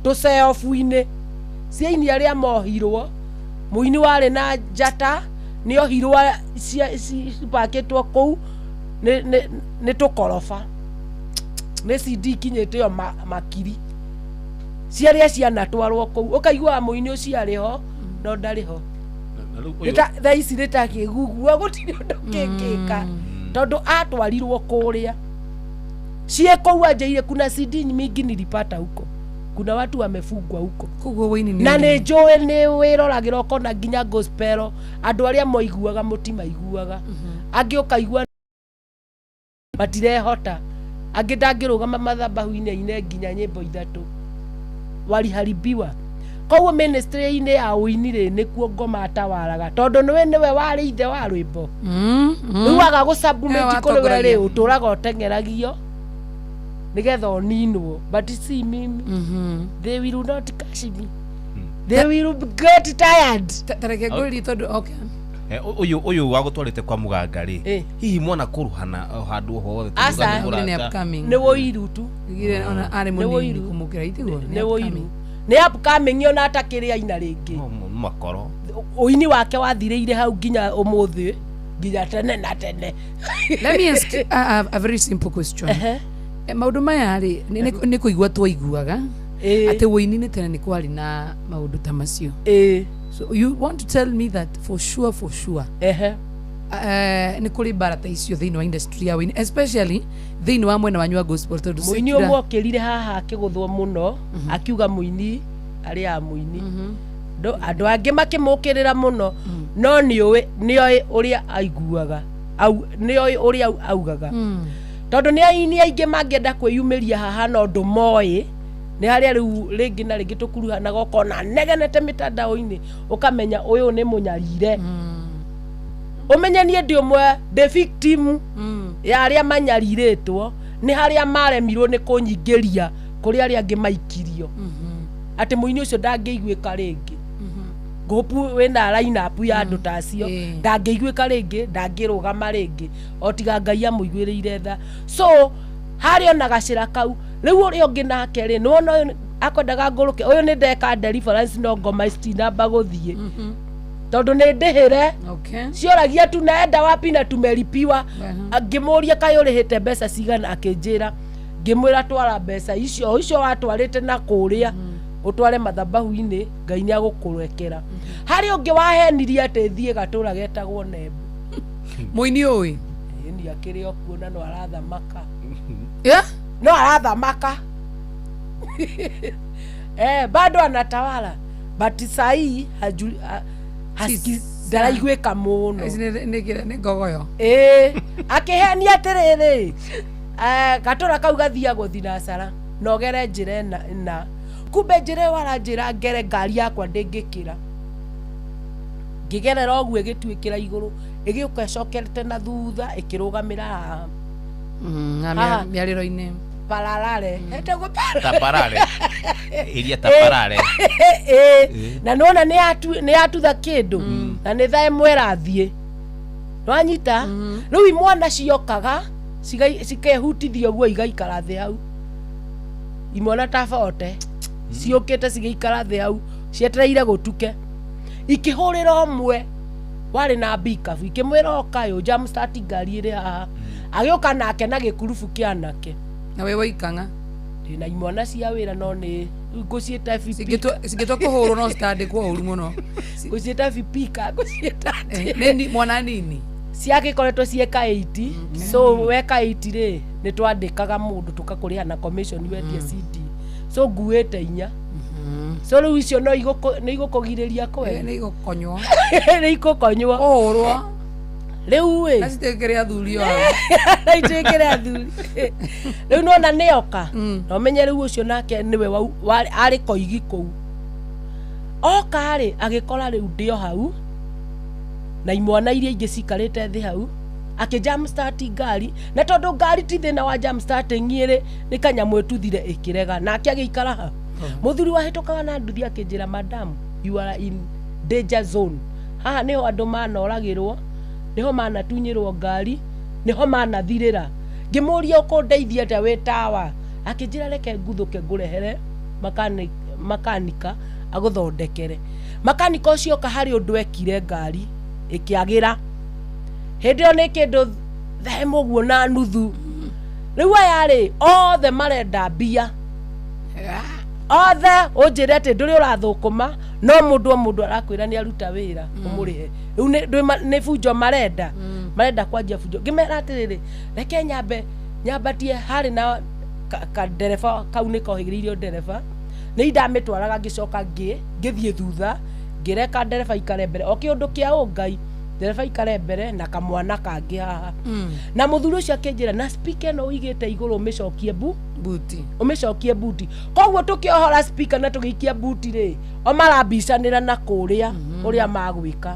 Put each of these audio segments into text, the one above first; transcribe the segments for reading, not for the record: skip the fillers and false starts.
Tũceobu-inĩ cia aini arĩa mohirwo, mũini warĩ na njata nĩ ohirwo, cipakĩtwo kũu nĩ tũkoroba, nĩ CD ikinyĩte o makiri cia arĩa cianatwarwo kũu. Ũkaiguaga mũini ũcio arĩ ho no ndarĩ ho. Na rĩu ũyũ- Thaa ici nĩ ta kĩguguo, gũtirĩ ũndũ kĩngĩka tondũ atwarirwo kũrĩa ciĩ kũu. Anjĩire kuna CD mingi nilipata huko, kuna watu wamefungwa huko. Koguo wĩini nĩ Na nĩ ũrĩmi. njũĩ nĩ wĩroragĩra ũkona nginya gospel andũ arĩa moiguaga mũtimaiguaga, angĩ ũkaigua matirehota, angĩ ndangĩrũgama mathabahu-inĩ aine nginya nyĩmbo ithatũ, waliharibiwa. Koguo ministry-inĩ ya ũini rĩ, nĩkuo ngoma atawaraga tondũ nĩwe warĩ ithe wa rwĩmbo. Rĩu waga gũsubmit Nĩwe kũrĩ we rĩ, watongoragia. ũtũraga ũteng'eragio nĩgetha ũninwo. But si mimi, they will not catch me, they will get tired. Ta reke ngũrie tondũ, okay. Ũyũ wagũtwarĩte kwa mũganga rĩ, hihi mwana kũruhana o handũ hothe tondũ Aca. nĩ Nĩ mũrata? upcoming. Nĩ wũiru tu. Gire ona arĩ Nĩ mũnini wũiru. kũmũkĩra itiguo. Nĩ wũiru, nĩ upcoming, ona atakĩrĩ aina rĩngĩ. Oh, makoro. Ũini wake wathirĩire hau nginya ũmũthĩ, nginya tene na tene. Let me ask a very simple question. Maũndũ maya rĩ, nĩ kũigua twaiguaga atĩ wũini nĩ tene nĩ kwarĩ na maũndũ ta macio. So you want to tell me that for sure, for sure, nĩ kũrĩ mbara ta icio thĩinĩ wa industry ya wũini, especially thĩinĩ wa mwena wanyu wa gospel, tondũ Mũini ũmwe okĩrire haha akĩgũthwo mũno, akiuga mũini arĩa mũini. Andũ angĩ makĩmũkĩrĩra mũno, no nĩũĩ nĩoĩ ũrĩa aiguaga au, nĩoĩ ũrĩa augaga, tondũ nĩ aini aingĩ mangĩenda kwĩyumĩria haha no ndũmoĩ. Nĩ harĩa rĩu rĩngĩ na rĩngĩ tũkuruhanaga, ũkona negenete mĩtandao-inĩ, ũkamenya ũyũ nĩ mũnyarire. Ũmenye niĩ ndĩ ũmwe, ndĩ victim ya arĩa manyarirĩtwo, nĩ harĩa maremirwo nĩ kũnyingĩria kũrĩ arĩa angĩ maikirio, atĩ mũini ũcio ndangĩiguĩka rĩngĩ. Ngũpu wĩna line up ya andũ ta acio. Ndangĩiguĩka rĩngĩ, ndangĩrũgama rĩngĩ o tiga Ngai amũiguĩrĩire tha. So harĩa ona gacĩra kau rĩu, ũrĩa ũngĩ nake rĩ, nĩwona ũyũ akwendaga ngũrũke, ũyũ nĩ ndeka deliverance no ngoma citinamba gũthiĩ tondũ nĩ ndĩhĩre. Cioragia tunaenda wapi na tumelipiwa. Ngĩmũria, kaĩ ũrĩhĩte mbeca cigana? Akĩnjĩra. Ngĩmwĩra, twara mbeca icio icio watwarĩte na kũrĩa, ũtware mathabahu-inĩ, Ngai nĩ agũkũrekera. Harĩ ũngĩ wahenirie atĩ thiĩ gatũra getagwo Nembo. Mũini ũĩ? Ĩni, akĩrĩ o kuo na no arathamaka. No arathamaka, bado anatawala, but sahii ndaraiguĩka mũno. Ici nĩ ngogoyo. Ĩĩ, akĩhenia atĩrĩrĩ, gatũra kau gathiagwo thinacara na ũgere njĩra ĩna ĩna, kumbe njĩra ĩyo aranjĩra ngere ngari yakwa ndĩngĩkĩra. Ngĩgerera ũguo ĩgĩtuĩkĩra igũrũ, ĩgĩũka ĩcokerete na thutha, ĩkĩrũgamĩra haha. Na Haha. mĩarĩro-inĩ. Pararare hetagwo. Taparare, iria taparare. Ĩĩ, na nĩwona nĩ yatutha kĩndũ na nĩ thaa ĩmwe ĩrathiĩ, nĩwanyita. Rĩu imwana ciokaga cikehutithia ũguo, igaikara thĩ hau, imwana ta bote ciũkĩte cigĩikara thĩ hau cietereire gũtuke. Ikĩhũrĩra ũmwe warĩ na mbikabu, ikĩmwĩra oka yũ jam start ngari ĩrĩ haha. Agĩũka nake na gĩkurubu kĩa anake. Na wĩ waikang'a. Ndĩna imwana cia wĩra, no nĩ ngũciĩta vipika. Cingĩtua kũhũrwo no citandĩkwo ũru mũno. Ngũciĩta vipika, ngũciĩta atĩa? Nĩ mwana nini. Ciagĩkoretwo ciĩka 80, so weka 80 rĩ, nĩ twandĩkaga mũndũ tũkakũrĩha na commission wendie CD. So nguĩte inya, so rĩu icio no nĩ igũkũgirĩria kwenda. Nĩ igũkonywo. Nĩ ikũkonywo. Kũhũrwo. Rĩu ĩ Na cituĩkĩre athuri o. Na ituĩkĩre athuri. Rĩu nona nĩoka na ũmenye rĩu ũcio nake nĩwe arĩ koigi kũu. Oka rĩ, agĩkora rĩu ndĩ o hau na imwana iria ingĩ cikarĩte thĩ hau. Akĩ jam start ngari, na tondũ ngari ti thĩna wa jam starting ĩrĩ nĩ kanyamũ ĩtuthire ĩkĩrega, nake agĩikara ha. Mũthuri wahĩtũkaga na nduthi akĩnjĩra, "Madam, you are in danger zone. Haha nĩho andũ manoragĩrwo, nĩho manatunyĩrwo ngari, nĩho manathirĩra." Ngĩmũria, "Ũkũndeithia atĩa wĩ tawa?" Akĩnjĩra, "Reke nguthũke ngũrehere mechanic." makanika agũthondekere. Makanika ũcio oka harĩ ũndũ ekire ngari ĩkĩagĩra. Hĩndĩ ĩyo nĩ kĩndũ thaa ĩmwe ũguo na nuthu. Rĩu aya rĩ othe marenda mbia. Othe ũnjĩre atĩ ndũrĩ ũrathũkũma no mũndũ o mũndũ arakwĩra nĩ aruta wĩra ũmũrĩhe. Rĩu nĩ bunjo marenda. Marenda kwanjia bunjo. Ngĩmera atĩrĩrĩ, reke nyambe nyambatie harĩ na ka ndereba kau nĩ kohĩgĩrĩirio ndereba. Nĩ ndamĩtwaraga ngĩcoka ngĩthiĩ thutha ngĩreka ndereba ikare mbere o kĩũndũ kĩa ũngai ndereba ikare mbere na kamwana kangĩ haha. Na mũthuri ũcio akĩnjĩra na speaker ĩno ũigĩte igũrũ ũmĩcokie buti. Ũmĩcokie buti. Koguo tũkĩohora speaker na tũgĩikia buti rĩ, o marambicanĩra na kũrĩa ũrĩa magwĩka.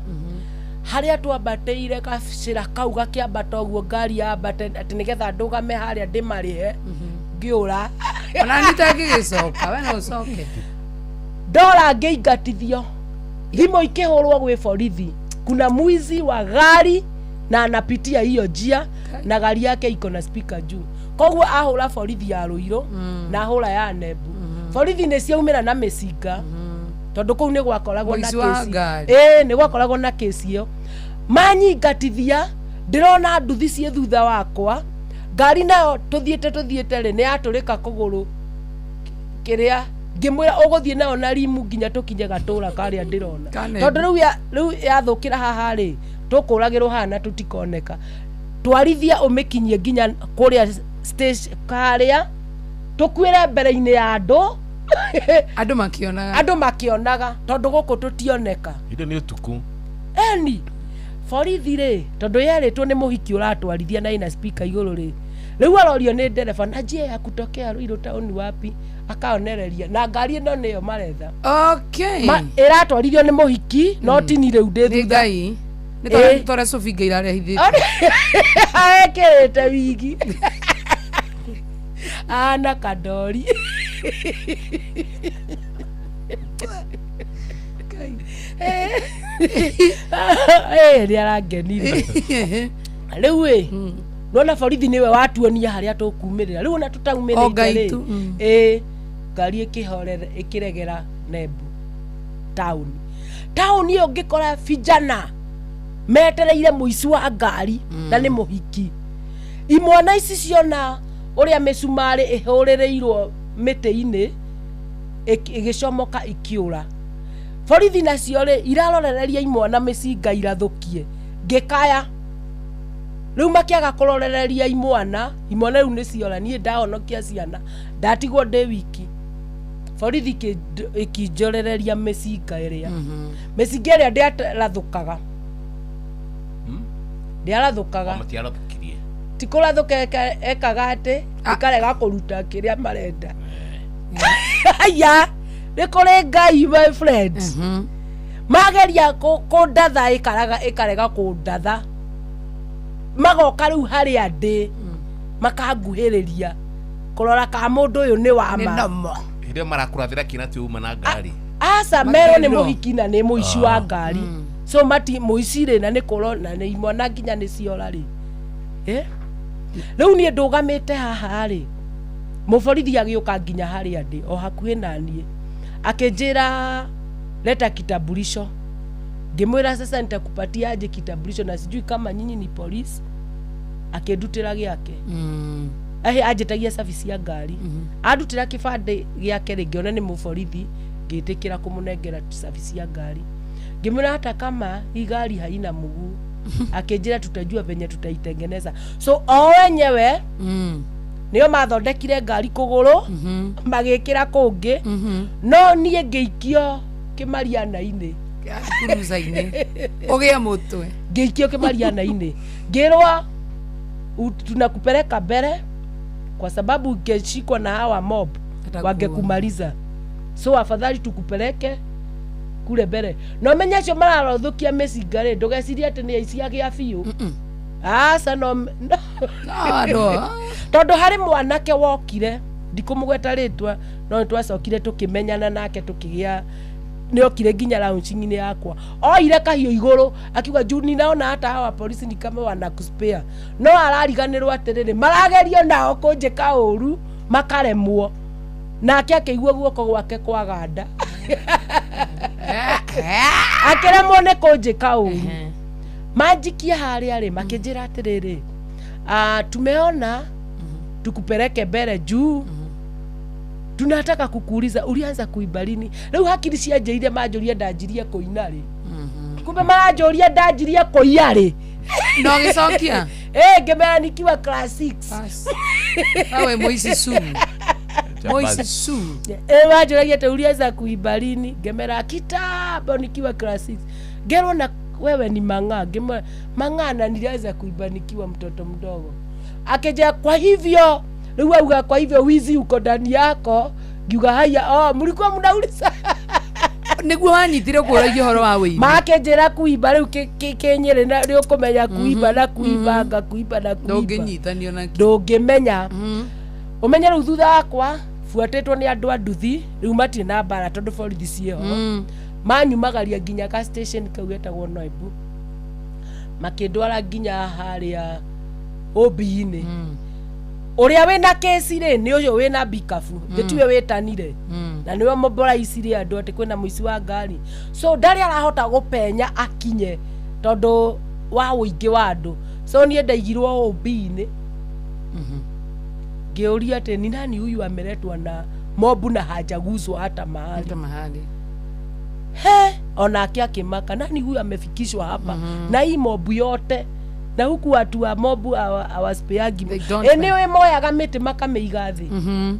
Harĩa twambatĩire gacĩra kau gakĩambata ũguo ngari yambate atĩ nĩgetha ndũgame harĩa ndĩmarĩhe ngĩũra. Ona nĩ tangĩgĩcoka we no ũcoke. Ndora ngĩingatithio thimũ ikĩhũrwo gwĩ borithi, kuna mwizi wa gari na anapitia hiyo njia na gari yake iko na speaker juu. Koguo ahũra borithi ya Ruiru na ahũra ya Nembu, borithi nĩ ciaumĩra na mĩcinga tondũ kũu nĩ gwakoragwo na Mũici wa kesi. ngari. Ĩĩ, nĩ gwakoragwo na kesi ĩyo. Manyingatithia ndĩrona nduthi ciĩ thutha wakwa, ngari nayo tũthiĩte rĩ nĩ yatũrĩka kũgũrũ kĩrĩa ngĩmwĩra ũgũthiĩ nayo na rimu nginya tũkinye gatũra karĩa ndĩrona. Kanembu. Tondũ rĩu yathũkĩra haha rĩ tũkũragĩrwo haha na tũtikoneka. Twarithia ũmĩkinyie nginya kũrĩa station harĩa tũkuĩre mbere-inĩ ya andũ. Andũ makĩonaga. Andũ makĩonaga tondũ gũkũ tũtioneka. Hĩndĩ nĩ ũtukũ. Eni borithi rĩ tondũ yerĩtwo nĩ mũhiki ũratwarithia na ina speaker igũrũ rĩ, rĩu arorio nĩ ndereba na njia ya kutokea Ruiru town wapi, akaonereria na ngari ĩno nĩyo maretha. Ĩratwarithio nĩ mũhiki no tini rĩu ndĩ Nĩ thutha. Ngai nĩ Ĩ. tore cũbinga irarehithĩte. Ekĩrĩte wigi ana kandori. Ĩ, nĩ arangenirie rĩu ĩ nona borithi nĩwe watuonia harĩa tũkumĩrĩra rĩu ona O tũtaumĩrĩte Ngai rĩ. tu. Ĩ ngari ĩkĩhorera ĩkĩregera Nembu taũni. Taũni ĩyo ngĩkora vijana metereire mũici wa ngari na nĩ mũhiki. Imwana ici ciona ũrĩa mĩcumarĩ ĩhũrĩrĩirwo mĩtĩ-inĩ ĩgĩcomoka ikĩũra. Borithi nacio rĩ irarorereria imwana mĩcinga irathũkie ngĩkaya. Rĩu makĩaga kũrorereria imwana, imwana rĩu nĩciora, niĩ ndahonokia ciana ndatigwo ndĩ wiki. Borithi ĩkĩnjorereria mĩcinga ĩrĩa mĩcinga ĩrĩa ndĩarathũkaga ndĩarathũkaga. Matiarathũkirie. Ti kũrathũka ekaga atĩ ĩkarega kũruta kĩrĩa marenda. Aya nĩ kũrĩ Ngai, my friends. Mageria kũndatha ĩkaraga ĩkarega kũndatha, magoka rĩu harĩa ndĩ makanguhĩrĩria kũrora ka mũndũ ũyũ nĩ wa Nĩ ma. nomo. Hĩndĩ ĩyo marakũrathĩra kĩna ti uma na ngari. Aca, merwo nĩ Makĩrwo. mũhiki na nĩ mũici wa ngari, so mati mũici rĩ na nĩ kũro na nĩ imwana nginya nĩ ciora rĩ. Eh? Rĩu niĩ ndũgamĩte haha rĩ, mũborithi agĩũka nginya harĩa ndĩ o hakuhĩ na niĩ akĩnjĩra leta kitambulisho. Ngĩmwĩra sasa nitakupatia aje kitambulisho na sijui kama nyinyi ni polisi. Akĩndutĩra gĩake. Ahe anjĩtagia service ya ngari, andutĩra kĩbandĩ gĩake rĩ, ngĩona nĩ mũborithi, ngĩtĩkĩra kũmũnengera service ya ngari. Ngĩmwĩra hata kama hii gari haina mguu, akĩnjĩra tutajua venye tutaitengeneza. So o wenyewe nĩo mathondekire ngari kũgũrũ magĩkĩra kũngĩ, no niĩ ngĩikio kĩmariana-inĩ. Kuruza-inĩ ũgĩe mũtwe. Ngĩikio kĩmariana-inĩ ngĩrwo tunakupeleka mbele kwa sababu ungeshikwa na hawa mob Atakuua. wangekumaliza, so afadhali tukupeleke kule mbere. No menya acio mararothũkia mĩcinga rĩ, ndũgecirie atĩ nĩ aici agĩa biũ, aca no, no. No andũ Tondũ harĩ mwanake wokire, ndikũmũgweta rĩtwa, no nĩ twacokire tũkĩmenyana nake tũkĩgĩa nĩokire nginya launching-inĩ yakwa, oire kahiũ igũrũ akiuga juu ninaona hata hawa polisi ni kama wanakuspare, no arariganĩrwo atĩrĩrĩ maragerio nao kũnjĩka ũru makaremwo. Nake akĩigua guoko gwake kwaganda, akĩremwo nĩ kũnjĩka ũru. Manjikia harĩa rĩ, makĩnjĩra atĩrĩrĩ, "Ah, tumeona tukupeleke mbele juu tunataka kukuuliza ulianza kuimba lini." Rĩu hakiri cianjĩire manjũrie ndanjirie kũina rĩ, kumbe maranjũria ndanjirie kũiya rĩ. Na ũgĩcokia? Eh, ngĩmera nikiwa class 6. Bas. Awe Moisi Su. Moisi Su. Eh, manjũragia atĩ ulianza kuimba lini, ngĩmera kitambo nikiwa class 6. Ngerwo na wewe ni mang'aa, ngĩmwĩra mang'aa na nilianza kuimba nikiwa mtoto mdogo. Akĩnjĩra kwa hivyo rĩu auga kwa hivyo wizi uko ndani yako. Ngiuga haya, oh, mlikuwa mnauliza. Nĩguo wanyitire kũragia ũhoro wa wĩini. Makĩnjĩra kuimba rĩu kĩnyĩrĩ na nĩ ũkũmenya kuimba na kuimbanga kuimba na kuimba. Ndũngĩnyitanio na Ndũngĩmenya. Ũmenye rĩu thutha wakwa buatĩtwo nĩ andũ a nduthi, rĩu matirĩ na mbara tondũ borithi ciĩho. Manyumagaria nginya ka station kau getagwo Noembu, makĩndwara nginya harĩa OB-inĩ. Ũrĩa wĩna kesi rĩ nĩ ũyũ wĩna bikabu gĩtiwe wĩtanire na nĩwe moboraicirie andũ atĩ kwĩna mũici wa ngari, so ndarĩ arahota gũpenya akinye tondũ wa ũingĩ wa andũ. So niĩ ndaigirwo OB-inĩ, ngĩũria atĩ ni nani huyu ameletwa na mobu na hajaguswa hata mahali? Hata mahali. He, onake akĩmaka, nani huyu amefikishwa hapa na hii mobu yote, na huku watu wa mobu hawaspeagi. They don't. Ĩ nĩwe moyaga mĩtĩ makamĩiga thĩ.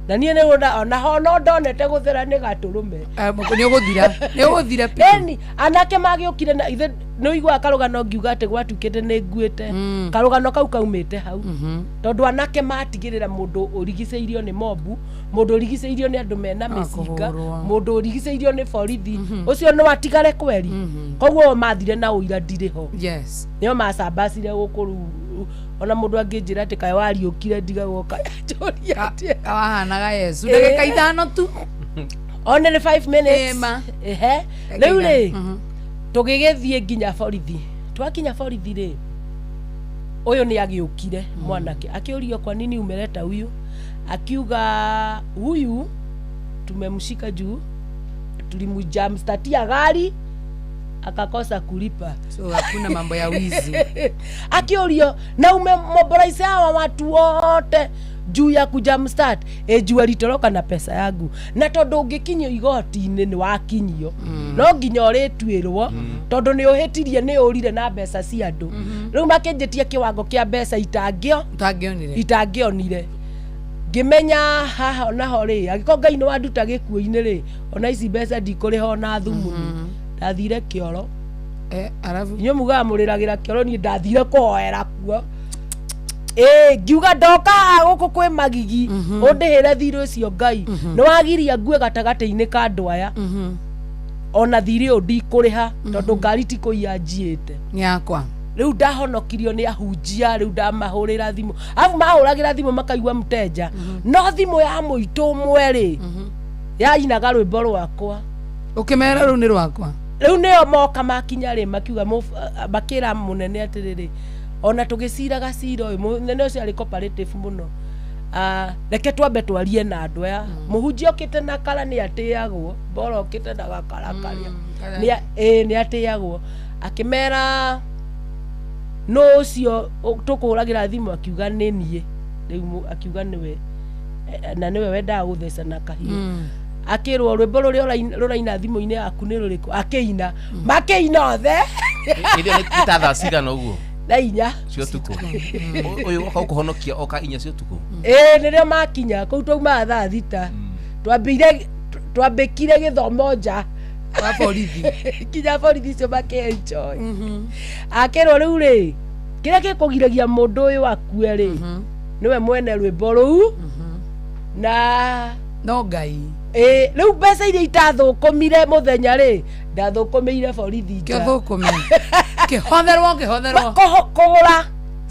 Na niĩ nĩ ona ho no ndonete gũthera nĩ gatũrũme. Nĩ ũgũthira. Nĩ ũgũthira piũ. Eni anake magĩũkire na ithe nĩ ũiguaga karũgano ngiuga atĩ gwatuĩkĩte nĩ nguĩte. Karũgano kau kaumĩte hau tondũ anake matigĩrĩra mũndũ ũrigicĩirio nĩ mobu, mũndũ ũrigicĩirio nĩ andũ mena mĩcinga, Akũhũrwo. Mũndũ ũrigicĩirio nĩ borithi ũcio no atigare kweri. Koguo mathire na ũira ndirĩ ho. Nĩo macambacire gũkũ. Rĩu ona mũndũ angĩnjĩra atĩ kaĩ wariũkire, ndigagwo kanjũria atĩa. Kawahanaga Yesu. Ndagĩka 5 tu. Only 5 minutes. Ĩma. Ehe, rĩu rĩ, tũgĩgĩthiĩ nginya borithi. Twakinya borithi rĩ, ũyũ nĩ agĩũkire mwanake akĩũrio, "Kwa nini umeleta huyu?" Akiuga huyu tumemshika juu tulimjamstatia gari akakosa kulipa. So hakuna mambo ya wizi. Akiũrio, na umemobilize hawa watu wote juu ya kujamstart? E, juu alitoroka na pesa yangu. Na tondũ ũngĩkinyio igoti-inĩ nĩ wakinyio, no nginya ũrĩtuĩrwo tondũ nĩ ũhĩtirie, nĩ ũrire na mbeca cia andũ. Rĩu makĩnjĩtia kĩwango kĩa mbeca itangĩo Utangĩonire. Itangĩonire. Ngĩmenya haha naho rĩ, angĩkorwo Ngai nĩ wanduta gĩkuũ-inĩ rĩ, ona ici mbeca ndikũrĩha ona thumuni. Ndathire kĩoro. Eh, alafu? Inyuĩ mugaga mũrĩragĩra kĩoro, niĩ ndathire kũhoera kuo. Ĩ ngiuga ndoka haha gũkũ kwĩ magigi, ũndĩhĩre thirĩ ũcio. Ngai nĩ wagiria ngue gatagatĩ-inĩ ka andũ aya, ona thirĩ ũyũ ndikũrĩha tondũ ngari ti kũiya njiĩte. Nĩ yakwa. Rĩu ndahonokirio nĩ ahunjia. Rĩu ndamahũrĩra thimũ, arabu mahũragĩra thimũ makaigua mteja, no thimũ ya mũitũ ũmwe rĩ yainaga rwĩmbo rwakwa. Ũkĩmera rũu nĩ rwakwa. Rĩu nĩo moka makinya rĩ, makiuga makĩra mũnene atĩrĩrĩ, ona tũgĩciraga cira ũyũ, mũnene ũcio arĩ cooperative mũno. Ah, reke twambe twarie na andũ aya. Mũhunjia okĩte na kara nĩ atĩagwo, bora okĩte na gakara karĩa ĩĩ nĩ atĩagwo. Akĩmera nũ ũcio tũkũhũragĩra thimũ, akiuga nĩ niĩ. Rĩu akiuga nĩwe. Eh, na nĩwe wendaga gũtheca na kahiũ. Akĩrwo rwĩmbo rũrĩa rũraina thimũ-inĩ yaku nĩ rũrĩkũ? Akĩina, makĩina othe. Ĩrĩa nĩ ta thaa cigana ũguo? Thaa 4 cia ũtukũ. Ũyũ oka gũkũhonokia oka 4 cia ũtukũ. Ĩĩ, nĩrĩo makinya kũu twaumaga thaa 6. Twambĩire twambĩkire gĩthomo nja wa borithi. Nginya borithi icio makĩenjoy. Akĩrwo rĩu rĩ, kĩrĩa gĩkũgiragia mũndũ ũyũ akue rĩ, nĩwe mwene rwĩmbo rũu na No Ngai. Ĩĩ, rĩu mbeca iria itathũkũmire mũthenya rĩ, ndathũkũmĩire borithi nja. Kĩothũkũme kĩhotherwo kĩhotherwo. Kũgũra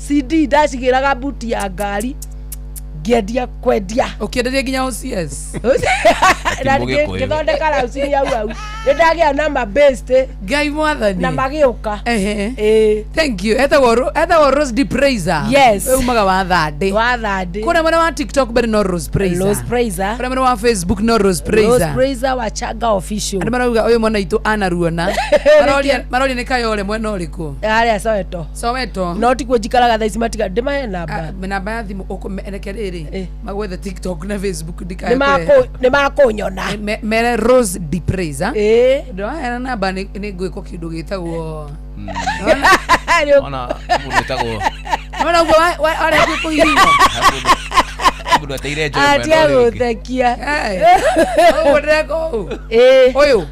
CD ndacigĩraga buti ya ngari, ngĩendia kwendia. Ũkĩenderia nginya OCS. Na Mũgĩkũyũ. Ngĩthondeka raucini hau hau nĩ ndagĩa na mabest Ngai mwathani. Na magĩũka. Ehe. Ĩĩ. Thank you. Etagwo Rose D Praiser. Yes. We umaga wa Thandĩ. Wa Thandĩ. Kũrĩa mwena wa TikTok mbere no Rose Praiser. Rose Praiser. Kũrĩa mwena wa Facebook no Rose Rose Praiser. Praiser wa Changa official. Andũ marauga ũyũ mwana itũ anaruona. Maroria nĩ Kayole mwena ũrĩkũ? Harĩa Soweto. Soweto. No tikuo njikaraga thaa ici, matiga ndĩmahe namba. Ah, namba ya thimũ ũkũmereke rĩrĩ Eh. magwethe TikTok na Facebook ndikae. Nĩ makũnyona. Mere Rose D Praiser. Ĩĩ. Ndwaheana namba nĩ ngwĩkwo kĩndũ gĩtagwo Ona mũndũ wĩtagwo nona ũguo warĩa gwĩ kũhihinywo. Mũndũ eteire njoe mwena atia ũrĩa ũngĩ. gũthekia. Ũguo ndĩreka ũũ. Ĩĩ. Ũyũ.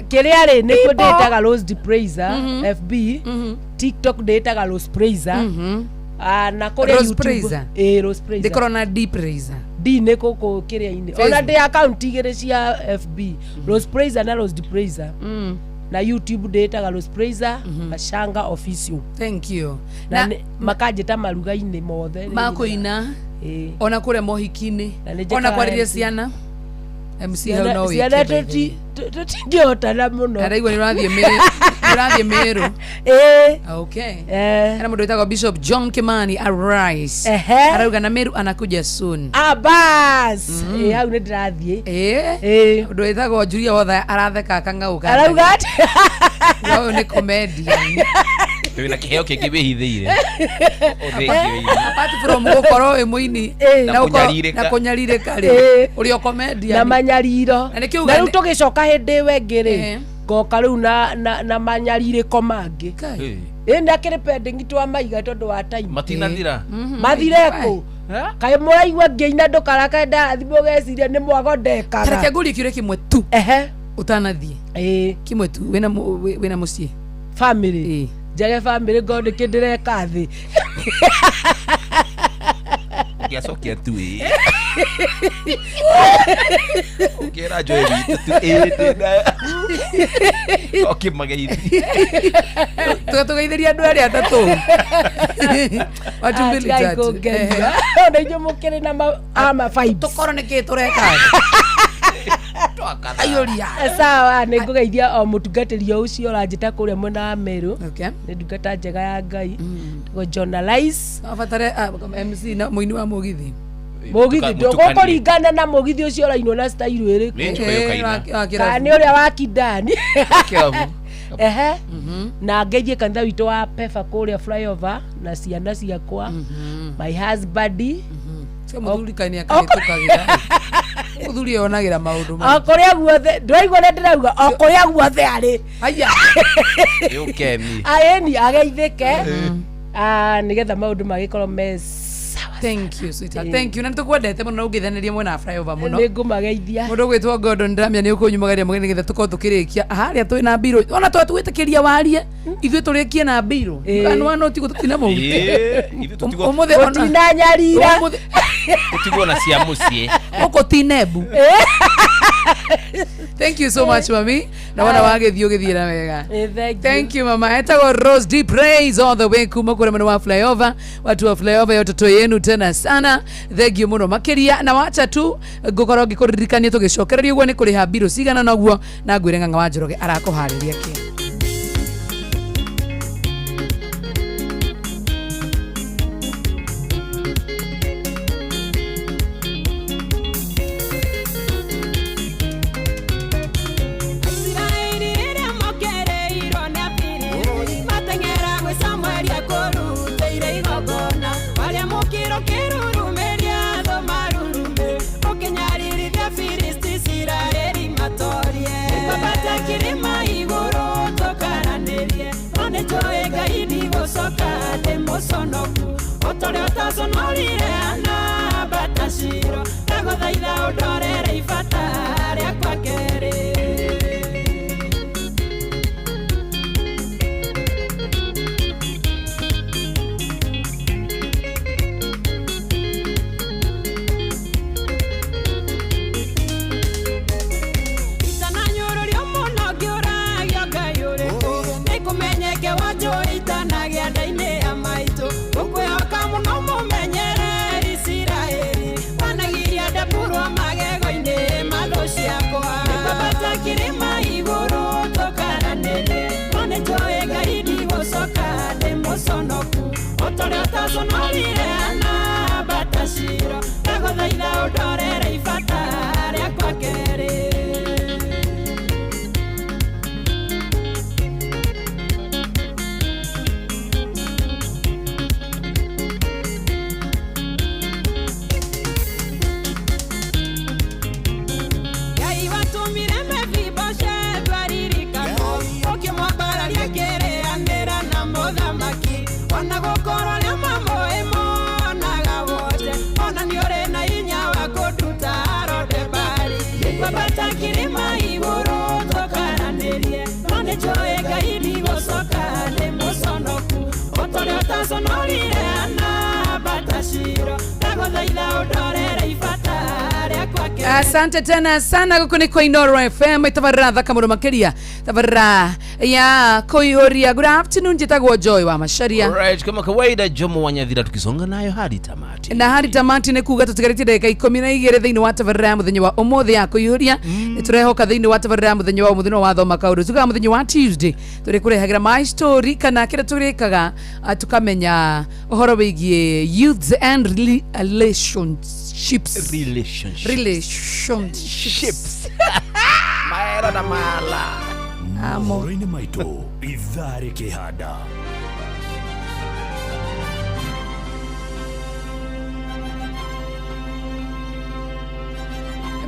Kĩrĩa rĩ nĩkuo ndĩtaga Rose D Praiser FB, TikTok ndĩtaga Rose Praiser. Ah, na kũrĩa Rose YouTube. Praiser? Ĩĩ, Rose Praiser. Ndĩkorwo na D Praiser. D nĩ kũkũ kĩrĩa-inĩ ona Facebook. ndĩ account igĩrĩ cia FB, Rose Praiser na Rose D Praiser, na YouTube ndĩtaga Rose Praiser Mashanga official. Thank you. Na Na makanjĩta maruga-inĩ mothe. Makũina. Ĩĩ. Ona kũrĩa mohiki-inĩ. Na nĩ njĩkaga Ona kwarĩria MC. ciana. MC hau no wĩke, Ciana by the way. tũtingĩhotana mũno. Araigua nĩ ũrathiĩ nĩ ũrathiĩ Meru. Ĩĩ. Okay. Eh. Hena mũndũ wĩtagwo Bishop John Kimani Arise. Ehe. Arauga na Meru anakuja soon. Ah, bas. Ĩĩ, hau nĩ ndĩrathiĩ. Ĩĩ. Ĩĩ. Mũndũ wĩtagwo Julia Wotha aratheka akang'aũka. Arauga atĩ Ũyũ nĩ comedian. Wĩna kĩheo kĩngĩ wĩhithĩire. Ũthĩnjĩrĩire. Apart from gũkorwo wĩ mũini Ĩĩ. na Na kũnyarirĩka, kũnyarirĩka. na kũnyarirĩka rĩ, Ĩĩ. ũrĩ o comedian. Na manyariro. Na nĩkĩo Na uga rĩu tũgĩcoka hĩndĩ ĩyo ĩngĩ rĩ, Ĩĩ. ngoka rĩu na manyarirĩko mangĩ. Kai. Ĩĩ. Ĩ ndakĩrĩ pending twamaiga tondũ wa time. Matinathira. Mathire kũ? Kaĩ mũraigua ngĩina ndũkarakae ndathimũ geciria nĩ mwago Tareke ndekaga. ngũrie kĩũria kĩmwe tu Ehe. ũtanathiĩ. Ĩĩ. Kĩmwe tu wĩna mũciĩ. Family. Ĩĩ. Njage family ngorwo nĩkĩ ndĩreka thĩ. Ũngĩacokia tu ĩĩ. Ũngĩra njoe witũ tu ĩĩ ndĩna. Ũkĩmageithia. Tũgeithĩria andũ arĩa atatũ. Watu mbili Tigai tatu. kũngeria. Ona inyuĩ mũkĩrĩ na ama vibes. Tũkorwo nĩkĩ tũreka. Aiyũria. Sawa, nĩ ngũgeithia o mũtungatĩri o ũcio ũranjĩta kũrĩa mwena wa Meru. Okay. Nĩ ndungata njega ya Ngai. Tũgo journalize. No batare MC na mũini wa mũgithi. Mũgithi Mũtukanie. ndũgũkũringana na mũgithi ũcio ũrainwo na style ĩrĩkũ. Nĩ njũĩ ũkaina. Wa Kana kĩrabu. nĩ ũrĩa wa Kidani. Kĩrabu. Ehe. Na ngeithie kanitha witũ wa Pefa kũrĩa flyover na ciana ciakwa, my husband. Cio mũthuri kaĩ nĩ akahĩtũkagĩra. Mũthuri eyonagĩra maũndũ O maingĩ. kũrĩa guothe ndĩraigua nĩ ndĩrauga o kũrĩa guothe arĩ. Haya. Ĩũkeni. Aĩni ageithĩke. Ah, nĩgetha maũndũ magĩkorwo me sawa. Thank you, sweetheart. Thank you. Na nĩtũkwendete mũno na ũngĩthanĩria mwena wa flyover mũno. Nĩ ngũmageithia. Mũndũ ũgwĩtwo Gordon Ndamia nĩ ũkũnyumagaria mũgeni nĩgetha tũkorwo tũkĩrĩkia harĩa twĩ na mbirũ ona twetĩkĩria warie ithuĩ tũrĩkie na mbirũ. Ĩĩ. Kanua no tigwo tũtina mũu. Ĩĩ, ithuĩ tũtigwo Ũmũthĩ ona Gũtinanyarira. ũmũthĩ tũtigwo na cia mũciĩ. gũkũ ti nebu. Thank you so much, mami, na wona wagĩthiĩ ũgĩthiĩ na wega. Eh, thank you. Thank you, mama. Etagwo Rose D Praise all the way kuma kũrĩa mwena wa flyover. Watu wa flyover, yototo yenu tena sana. Thank you mũno makĩria na wacha tu ngũkorwo ngĩkũririkania tũgĩcokereria ũguo nĩ kũrĩha mbirũ cigana noguo na ngwĩre Ng'ang'a wa Njoroge arakũharĩria kĩ. Isiraeli rĩrĩa mokereirwo nĩ Afilisti mateng'era gwĩ Samueli akũrutĩire igongona warĩa mũkĩro kĩrurumĩria thũ marurume ũkĩnyaririthia Filisti Isiraeli matorie kwambata kĩrĩma igũrũ tũkaranĩrie no nĩnjũĩ Ngai ndigũcoka ndĩ mũconoku ũtorĩa ũtaconorire Hana ambata Shilo ndagũthaitha ũndorere ibata rĩakwa kerĩ. Itananyũrũrio mũno ngĩũragio Ngai ũrĩkũ nĩkũmenyeke wanjũĩ itanagĩa nda-inĩ ya maitũ ngũkwĩhoka mũno mũmenyereri Isiraeli wanagiria ndemburwo magego-inĩ. ũtaconorire ana bataciro ndagũthaitha ũndorere ibata rĩakwa kerĩ. Ngai watũmire Mefiboshethu aririkanwo ũkĩmwambararia kĩrĩanĩra na mũthamaki ona gũkorwo rĩa mamũĩ monaga wothe ona nĩ ũrĩ na hinya wa kũnduta Rodebari ngwambata kĩrĩma igũrũ tũkaranĩrie no nĩ njũĩ Ngai ndigũcoka ndĩ mũconoku ũtorĩa ũtaconorire ana bataciro ndagũthaitha ũndorere ibata rĩakwa kerĩ. Asante tena sana guku ni kwa Inoro FM tabarira thaka muno makiria tabarira ya kuihuria. Good afternoon, njitagwo Joy wa Macharia. Alright, kama kawaida Jomo Wanyathira tukisonga nayo hadi tamati. Na hadi tamati nĩ kuga tũtigarĩtie ndagĩka 12 thĩinĩ wa tabarĩra ya mũthenya wa ũmũthĩ ya kũihũria. Nĩ tũrehoka thĩinĩ wa tabarĩra ya mũthenya wa ũmũthĩ no wathoma kaũndũ tugaga mũthenya wa Tuesday tũrĩkũrehagĩra my story kana kĩrĩa tũrĩkaga tũkamenya ũhoro wĩgiĩ youths and relationships. Relationships. Relationships. Maera na mala. Amo. Mohoro-inĩ maitũ ithaa rĩkĩhanda.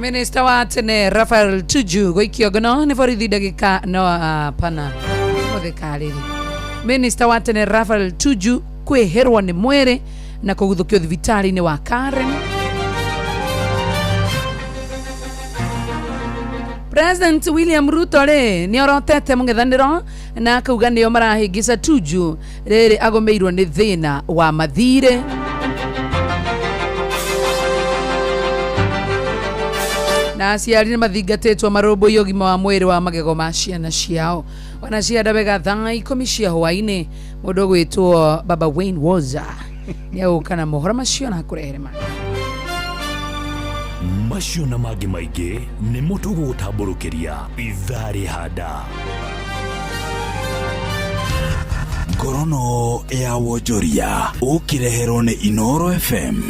Minista wa tene Rafael Tuju gũikio ngono nĩ borithi ndagĩka no hapana mũthĩkarĩri. Minista wa tene Rafael Tuju kwĩhĩrwo nĩ mwĩrĩ na kũguthũkio thibitarĩ-inĩ wa Karen. President William Ruto rĩ nĩ orotete mũng'ethanĩro na akauga nĩo marahĩngĩca Tuju rĩrĩ agũmĩirwo nĩ thĩna wa mathirĩ. Na aciari nĩ mathingatĩtwo marũmbũiye ũgima wa mwĩrĩ wa magego ma ciana ciao. Ona cianda wega thaa 10 cia hwaĩ-inĩ mũndũ ũgwĩtwo Baba Wayne Woza nĩ agũka na mohoro macio na akũrehere ma Macio na mangĩ maingĩ nĩmo tũgũgũtambũrũkĩria ithaa rĩhanda. Ngorono ya wonjoria ũkĩreherwo nĩ Inoro FM.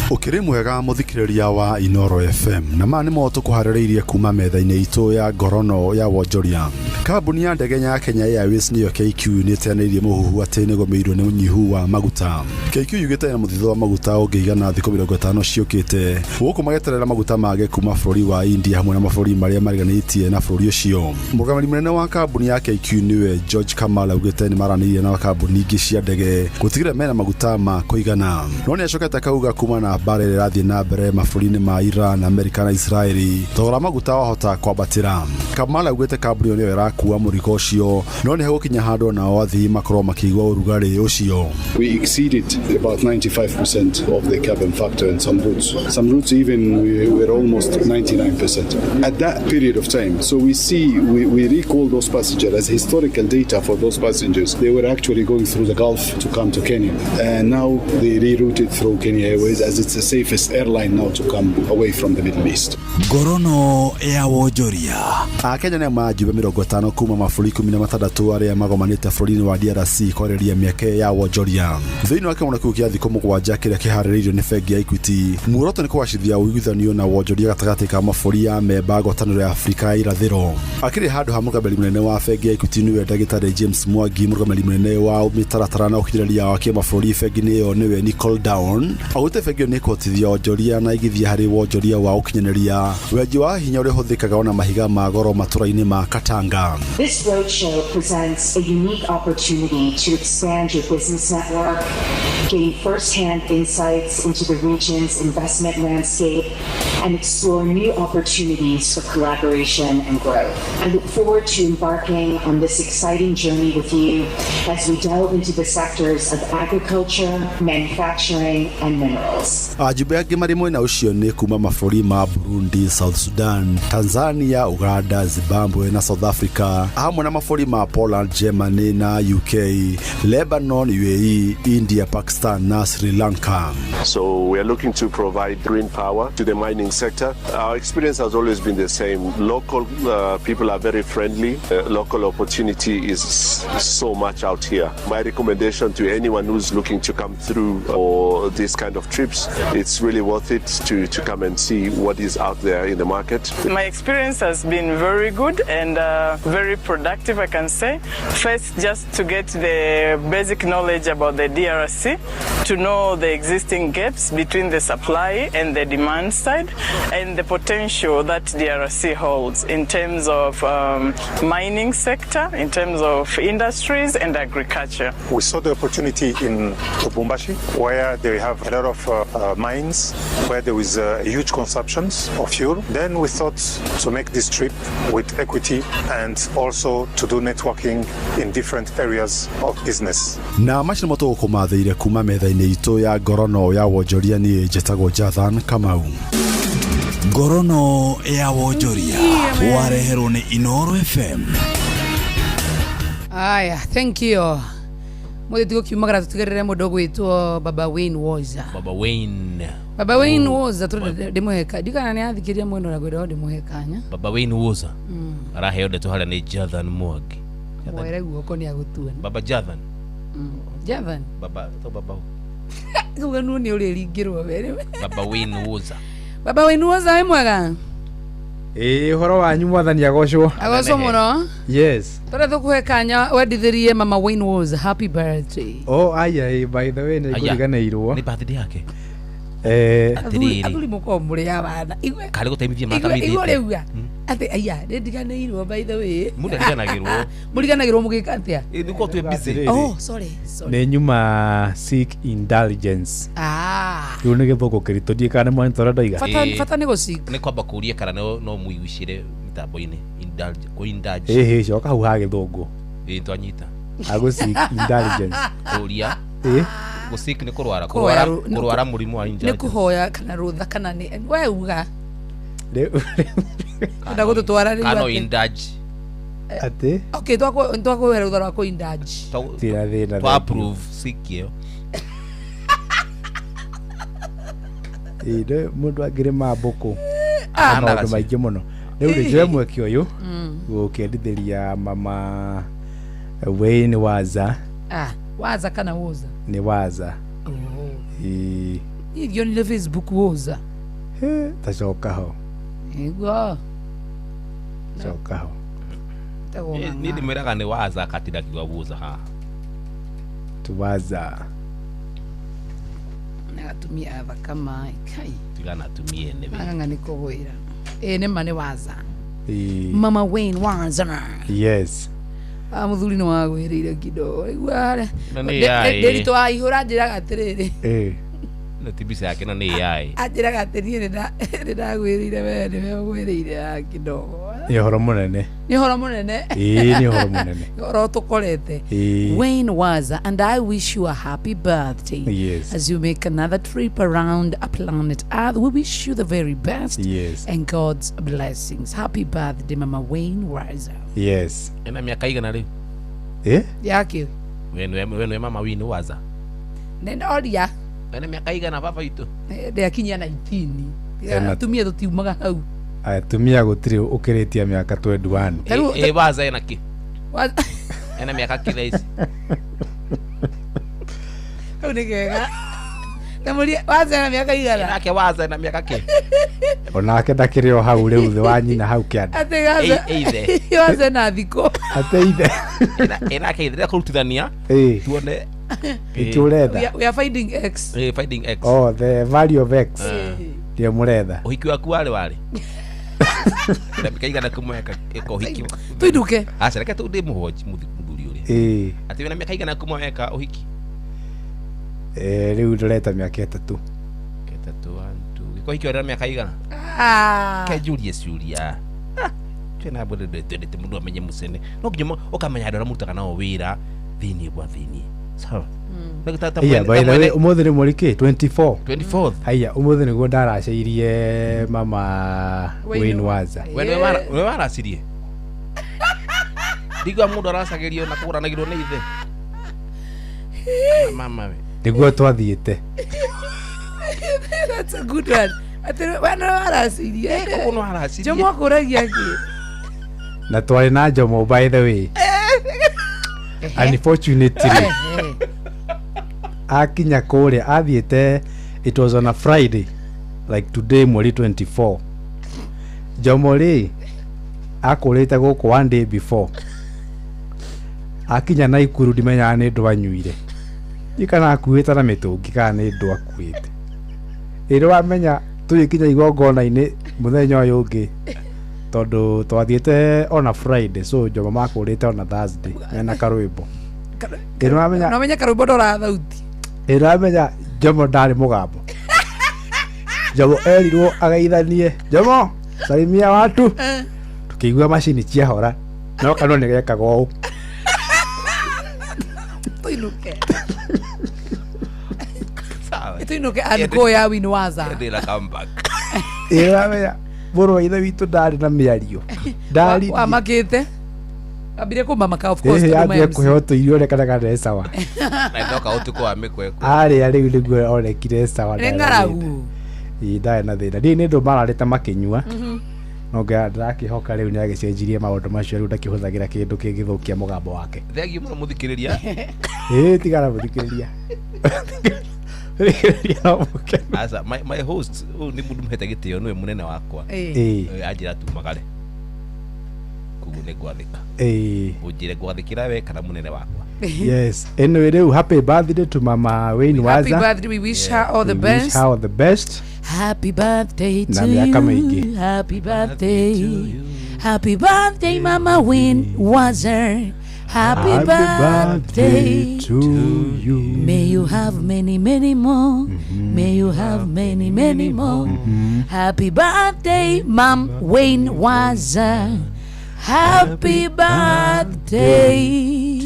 Ũkĩrĩ mwega mũthikĩrĩria wa Inoro FM na maya nĩmo tũkũharĩrĩirie kuma metha-inĩ itũ ya ngorono ya wonjoria. Kambuni ya ndege ya Kenya Airways nĩyo KQ nĩĩteanĩirie mũhuhu atĩ nĩgũmĩirwo nĩ ũnyihu wa maguta. KQ yugĩte ĩna mũthithũ wa maguta ũngĩigana thikũ 50 ciũkĩte gũkũ magĩeterera maguta mage kuma bũrũri wa India hamwe na mabũrũri marĩa mariganĩtie na bũrũri ũcio. Mũrũgamĩrĩri mũnene wa kambuni ya KQ nĩwe George Kamala augĩte nĩ maranĩirie na kambuni ingĩ cia ndege gũtigĩrĩra mena maguta ma kũigana. No nĩacokete akauga kuma na mbara ĩrĩa ĩrathiĩ na mbere mabũrũri-inĩ ma Iran, Amerika na Israeli thogora maguta wahota kwambatĩra. Kamala augĩte kambuni ĩyo nĩyo ĩrakua mũrigo ũcio no nĩ hegũkinya handũ nao athii makorwo makĩigua ũrugarĩ ũcio. We exceeded about 95% of the cabin factor in some routes. Some routes even we were almost 99% at that period of time. So we see, we recall those passengers as historical data for those passengers. They were actually going through the Gulf to come to Kenya. And now they rerouted through Kenya Airways as it's the safest airline now to come away from the Middle East. Ngorono ya wonjoria. Akenya nĩ majumbe 50 kuma mabũrũri 16 arĩa magomanĩte bũrũri-inĩ wa DRC kwarĩrĩria mĩeke ya wonjoria. Thĩinĩ wa kĩmũno kĩu kĩa thikũ 7 kĩrĩa kĩharĩrĩirio nĩ bengi ya Equity, muoroto nĩ kũgacĩrithia ũiguithanio na wonjoria gatagatĩ ka mabũrũri ya memba ngwatanĩro ya Afrika ya irathĩro. Akĩrĩ handũ ha mũrũgamĩrĩri mũnene wa bengi ya Equity nĩwe ndagĩtarĩ James Mwangi, mũrũgamĩrĩri mũnene wa mĩtaratara na ũkinyanĩria wa kĩmabũrũri bengi-inĩ ĩyo nĩwe Nicole Down augĩte bengi ĩyo nĩ ĩkũhotithia wonjoria na igithia harĩ wonjoria wa ũkinyanĩria wenji wa hinya ũrĩa ũhũthĩkaga ona mahiga ma goro matũra-inĩ ma Katanga. This roadshow presents a unique opportunity to expand your business network, gain firsthand insights into the region's investment landscape, and explore new opportunities for collaboration and growth. I look forward to embarking on this exciting journey with you as we delve into the sectors of agriculture, manufacturing, and minerals. Ajumbe angĩ marĩ mwena ũcio nĩ kuma mabũrũri ma Burundi, South Sudan, Tanzania, Uganda, Zimbabwe na South Africa, hamwe na mabũrũri ma Poland, Germany na UK, Lebanon, UAE, India, Pakistan na Sri Lanka. So we are looking to provide green power to the mining sector. Our experience has always been the same. Local people are very friendly. Local opportunity is so much out here. My recommendation to anyone who's looking to come through or this kind of trips, it's really worth it to come and see what is out there in the market. My experience has been very good and very productive, I can say. First, just to get the basic knowledge about the DRC, to know the existing gaps between the supply and the demand side, and the potential that DRC holds in terms of mining sector, in terms of industries and agriculture. We saw the opportunity in Lubumbashi, where they have a lot of mines, where there is huge consumptions of fuel. Then we thought to make this trip with Equity and also to do networking in different areas of business. Na macio nĩmo tũgũkũmathĩire kuma metha-inĩ itũ ya ngorono ya wonjoria. Niĩ njĩtagwo Jathan Kamau. Ngorono ya wonjoria wareherwo nĩ Inoro FM. Aya, thank you. Mũthĩ tigũkiumagara tũtigĩrĩre mũndũ ũgwĩtwo Baba Wayne Woza. Baba Wayne. Baba Wayne Woza tũrenda ndĩmũhe ndikana nĩ athikĩria mwena ũrĩa ngwenda ndĩmũhe kanya. Baba Wayne Woza araheo ndeto harĩa nĩ Jathan Mwangi. Mwere guoko nĩ agũtua. Baba Jathan. Jathan. Baba to baba. Kuga nuo nĩ ũrĩringĩrwo were. Baba Wayne Woza. Baba Wayne Woza wĩ mwega? Ĩĩ, ũhoro wanyu, mwathani agocwo. Agocwo mũno. Yes. Tũrĩa tũkũhe kanya wendithĩrie Mama Wayne Woza happy birthday. Oh, aya, ĩ, by the way, nĩ Aya. ngũriganĩirwo. Nĩ birthday yake. Eh. Atĩrĩrĩ. Athuri mũkoragwo mũrĩ abana. Igwe Karĩ gũteithia igwe matamithĩte. rĩuga atĩ aya nĩ ndiganĩirwo, by the way. Mũndũ ariganagĩrwo. Mũriganagĩrwo mũgĩka atĩa? Nĩ korwo twĩ busy. Atĩrĩrĩ. Oh, sorry, sorry. Nĩ nyuma seek indulgence. Ah. Rĩu nĩ gĩthũngũ kĩritũ, ndiĩ kana nĩ mwanyita ũrĩa ndoiga. Bata Ĩĩ. bata nĩ gũcik. Nĩ kwamba kũria kana no mũigucĩre mĩtambo-inĩ. Indulge, kũ indulge. Ĩhĩ, coka hau ha gĩthũngũ. Ĩĩ, twanyita. Agũ seek indulgence. Kũria. Ĩ. Gũsik nĩ kũrwara. Kũhoya Kũrwara kũrwara mũrimũ wa nĩ indulgence. kũhoya kana rũtha kana nĩ we uga. Rĩu Enda gũtũtwara rĩu Kana atĩ. indulge. Atĩ. Okay, twakũhe rũtha rwa kũ indulge. Tira thĩna. Twa approve sick ĩyo. Ĩ, mũndũ angĩrĩma mbũkũ Ah. maũndũ maingĩ mũno. Rĩu rĩ, njoe mweke ũyũ gũkĩendithĩria Mama Wayne Waza. Ah, Waza kana Woza? Nĩ Waza. Oh. Ĩ. Niĩ ngĩonire Facebook Woza. He, tacoka ho. Nĩguo. Coka ho. Tagwo Niĩ ng'ang'a. ndĩmwĩraga nĩ Waza akatinda akiuga Woza haha. Tuwaza. Na atumia athaka mai. Kai. Tigana atumia ene. Ng'ang'a nĩ kũgwĩra. Ĩ nĩ ma nĩ Waza. Ĩ. Mama Wayne Waza. Yes. Ah, mũthuri nĩ wagwĩrĩire kidogo. Igua harĩa. Na nĩ AI. Ndĩritũ waihũra anjĩraga atĩrĩrĩ. Ĩ. Na ti mbica yake na nĩ AI. Anjĩraga atĩ niĩ nĩ ndagwĩrĩire we nĩwe ũgwĩrĩire ya kidogo. Nĩ ũhoro mũnene. Nĩ ũhoro mũnene. Ĩ, nĩ ũhoro mũnene. Nĩ ũhoro tũkorete. Ĩ. Wayne Waza, and I wish you a happy birthday. Yes. As you make another trip around a planet Earth, we wish you the very best. Yes. And God's blessings. Happy birthday, Mama Wayne Waza. Yes. Ena mĩaka igana rĩu? Ĩ? Yake. We nĩwe Mama Wayne Waza. Nĩ ndoria. Ena mĩaka igana baba itũ? Ndĩakinyia 19. Ena- Atumia tũtiumaga hau. Atumia gũtirĩ ũkĩrĩtie mĩaka 21. Tarĩu- Ĩ, Waza ena kĩ? Waza- Ena mĩaka kĩ thaa ici? Kau nĩ kega. Ndamũria Waza ena mĩaka igana? Nake Waza ena mĩaka kĩ? Onake ndakĩrĩ o hau rĩu thĩ wa nyina hau kĩanda. Atĩ Waza. Ĩ, ithe. Waza ena thikũ. Atĩ ithe. Ĩnake ithe rĩrĩa kũrutithania Ĩ. tuone. Nĩkĩ ũretha? We are finding X. Ĩ, finding X. Oh, the value of X. Ndio mũretha. Ũhiki waku warĩ warĩ? Na mĩaka igana kuma eka ũhiki. Tuinũke. Aca, reke tu ndĩ mũhonji mũthuri ũrĩa. Ĩ. Atĩ wĩna mĩaka igana kuma weka ũhiki? Eh, rĩu ndĩreta mĩaka 3. 3, 1, 2. Gĩko ũhiki warĩ na mĩaka igana? Ah. Kenjũrie ciũria. Twĩna mbũrĩ twendete mũndũ amenye mũcene. No nginya ũkamenya andũ arĩa mũrutaga nao wĩra thĩinĩ gwa thĩinĩ. Sawa. Aya, by the way, ũmũthĩ nĩ mweri kĩ? 24. 24th. Haya, ũmũthĩ nĩguo ndaracĩirie Mama Wayne Waza. We nĩwe waracirie? Ndigua mũndũ aracagĩrio na kũgũranagĩrwo nĩ ithe. Kana mama we. Nĩguo twathiĩte. That's a good one. Atĩ we no waracirie. Koguo no aracirie. Jomo akũragia kĩ? Na twarĩ na Jomo, by the way. Unfortunately, akinya kũrĩa athiĩte, it was on a Friday like today, mweri 24. Jomo rĩ akũrĩte gũkũ one day before. Akinya Naikuru ndimenyaga nĩ ndũ anyuire kana akuĩte na mĩtũngi kana nĩ ndũ akuĩte. Ĩrĩ wamenya tũgĩkinya igongona-inĩ mũthenya ũyũ ũngĩ, tondũ twathiĩte on a Friday, so Jomo makũrĩte on a Thursday mena karwĩmbo. Ĩrĩ wamenya No menya karwĩmbo ndoraga thauti. Ĩrĩ wamenya Jomo ndarĩ mũgambo. Jomo erirwo ageithanie, "Jomo, salimia watu." Tukĩigua macini ciahora no kanua nĩ gekaga ũũ. Tuinuke. Sawa. Tuinuke anko ya Win Waza. Ndĩra come back. Ĩrĩ wamenya mũrũ wa ithe witũ ndarĩ na mĩario, ndarĩ Wamakĩte. Ambire kũmamaka, of course. ĩhĩ tondũ ambire ma MC. kũheo tũirio ũrĩa kana kana sawa. Na ndoka ũtukũ wa mĩkwekwe. Arĩa rĩu nĩguo onekire sawa. Nĩ Ndarĩ na ng'aragu. thĩna. Ĩĩ, ndarĩ na thĩna. Niĩ nĩ ndũ mararĩte makĩnyua, no ndĩrakĩhoka rĩu nĩ agĩcenjirie maũndũ macio, rĩu ndakĩhũthagĩra kĩndũ kĩngĩthũkia mũgambo wake. Thengiũ mũno mũthikĩrĩria. Ĩĩ, tigana mũthikĩrĩria. Mũthikĩrĩria no mũkenu. Aca, my host ũyũ nĩ mũndũ mũhete gĩtĩo, nĩwe mũnene wakwa. Ĩĩ. Anjĩra tumagare, koguo nĩ ngwathĩka. Ĩĩ. Ũnjĩre ngwathĩkĩra we kana mũnene wakwa. Yes, anyway, rĩu happy birthday to Mama Wayne Happy Waza. birthday. We wish her all the We wish best. her all the best. Happy birthday Na to miaka you. mĩingĩ. Happy birthday. Happy birthday, Mama Win Wazer. Happy Happy birthday to you. May you have many, many more. May you have many, many more. Happy birthday, Mom Wayne Wazer. Happy birthday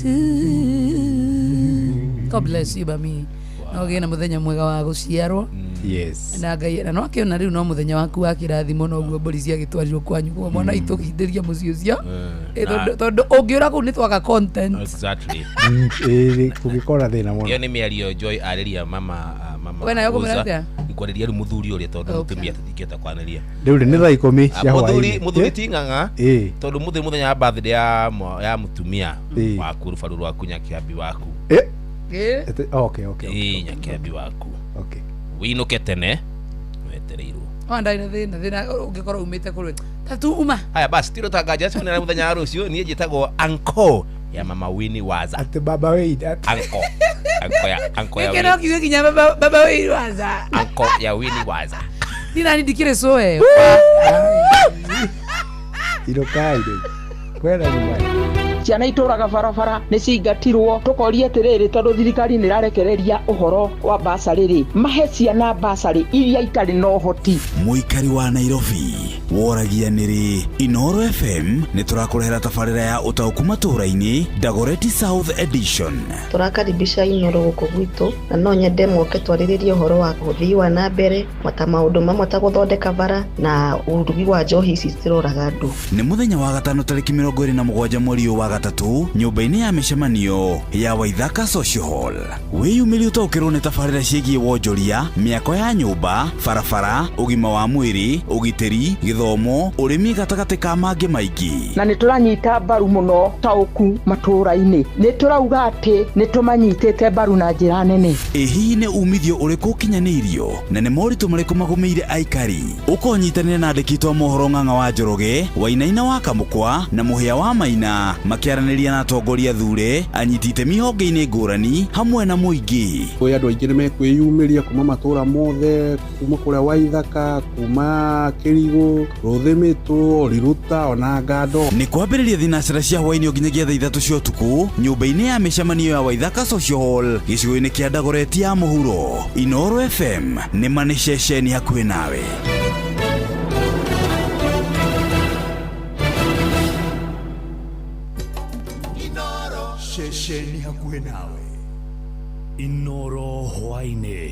to you. God bless you, mami. No gä na må thenya mwega wa gå ciarwo. Yes. Na Ngai na no akĩona rĩu no mũthenya waku wa kĩrathimo, noguo mbũri ciagĩtwarirwo kwanyu koguo mwana itũ kindĩria mũciĩ ũcio. Tondũ ũngĩũra kũu nĩ twaga content. Exactly. Ĩĩ, kũngĩkorwo na thĩna mũno. Ĩyo nĩ mĩario Joy arĩria mama, mama We nayo ũkũmwĩra Rosa. atĩa? Ngwarĩria rĩu mũthuri ũrĩa tondũ Okay. mũtumia tũtingĩhota kwanĩria. Rĩu rĩ nĩ thaa 10 cia Mũthuri hwaĩ-inĩ. mũthuri ti ng'ang'a, Ĩĩ. tondũ mũthuri mũthenya wa birthday ya mũtumia Ĩĩ. waku, rũbaru rwaku, nyakĩambi waku. Ĩ. Ĩ. Okay. Ĩĩ, nyakĩambi waku. Okay. Wĩinũke tene wetereirwo. Ona ndarĩ na thĩna thĩna ũngĩkorwo umĩte kũrĩ tatu uma. Haya basi, tiro tanganja cionera mũthenya wa rũciũ. Niĩ njĩtagwo anko ya Mama Winnie Waza. Atĩ baba Wayne Anko ya Gĩkĩ no Winnie, kiuge nginya baba Wayne Waza. anko ya Winnie Waza. Nina ndikĩrĩ cũe. Inũkai rĩu kwena nyuma. Ciana itũraga barabara nĩ cingatirwo, tũkoria atĩrĩrĩ, tondũ thirikari nĩ ĩrarekereria ũhoro wa basarĩ rĩ, mahe ciana basarĩ iria itarĩ na ũhoti. Mũikari wa Nairobi woragia nĩrĩ Inoro FM nĩ tũrakũrehera tabarĩra ya ũtaũku matũũra-inĩ, Dagoretti South Edition. Tũrakaribisha Inoro gũkũ gwitũ na no nyende moke twarĩrĩrie ũhoro wa ũthii wa na mbere ta maũndũ mamwe ta gũthondeka bara na ũrugi wa njohi ici ciroraga andũ. Nĩ mũthenya wa gatano tarĩki 27 mweri ũyũ wa gatatũ, nyũmba-inĩ ya mĩcemanio ya Waithaka Social Hall. Wĩyumĩrie ũtaũkĩrwo nĩ tabarĩra ciĩgiĩ wonjoria, mĩako ya nyũmba, barabara, ũgima wa mwĩrĩ, ũgitĩri, gĩthomo, ũrĩmi gatagatĩ ka mangĩ maingĩ. Na nĩ tũranyita mbaru mũno taũku matũũra-inĩ, nĩ tũrauga atĩ nĩ tũmanyitĩte mbaru na njĩra nene. Ĩ hihi nĩ umithio ũrĩkũ ũkinyanĩirio na nĩ moritũ marĩkũ magũmĩire aikari? Ũkonyitanĩra na andĩki a mohoro Ng'ang'a wa Njoroge, Wainaina wa Kamũkwa na Mũhĩa wa Maina makĩaranĩria na atongoria thure, anyiti itemi honge-inĩ ngũrani hamwe na mũingĩ. Kwĩ andũ aingĩ nĩ mekwĩyumĩria kuma matũũra mothe, kuma kũrĩa Waithaka, kuma Kĩrigũ, Rũthĩmĩtũ, Riruta ona Ngando. Nĩ kwambĩrĩria thinacara cia hwaĩ-inĩ nginyagia thaa 3 cia ũtukũ nyũmba-inĩ ya mĩcemanio ya Waithaka Social Hall gĩcigo-inĩ kĩa Dagoretti ya mũhuro. Inoro FM nĩ ma nĩ ceceni hakuhĩ nawe. Ceceni hakuhĩ nawe. Inoro hwaĩ-inĩ.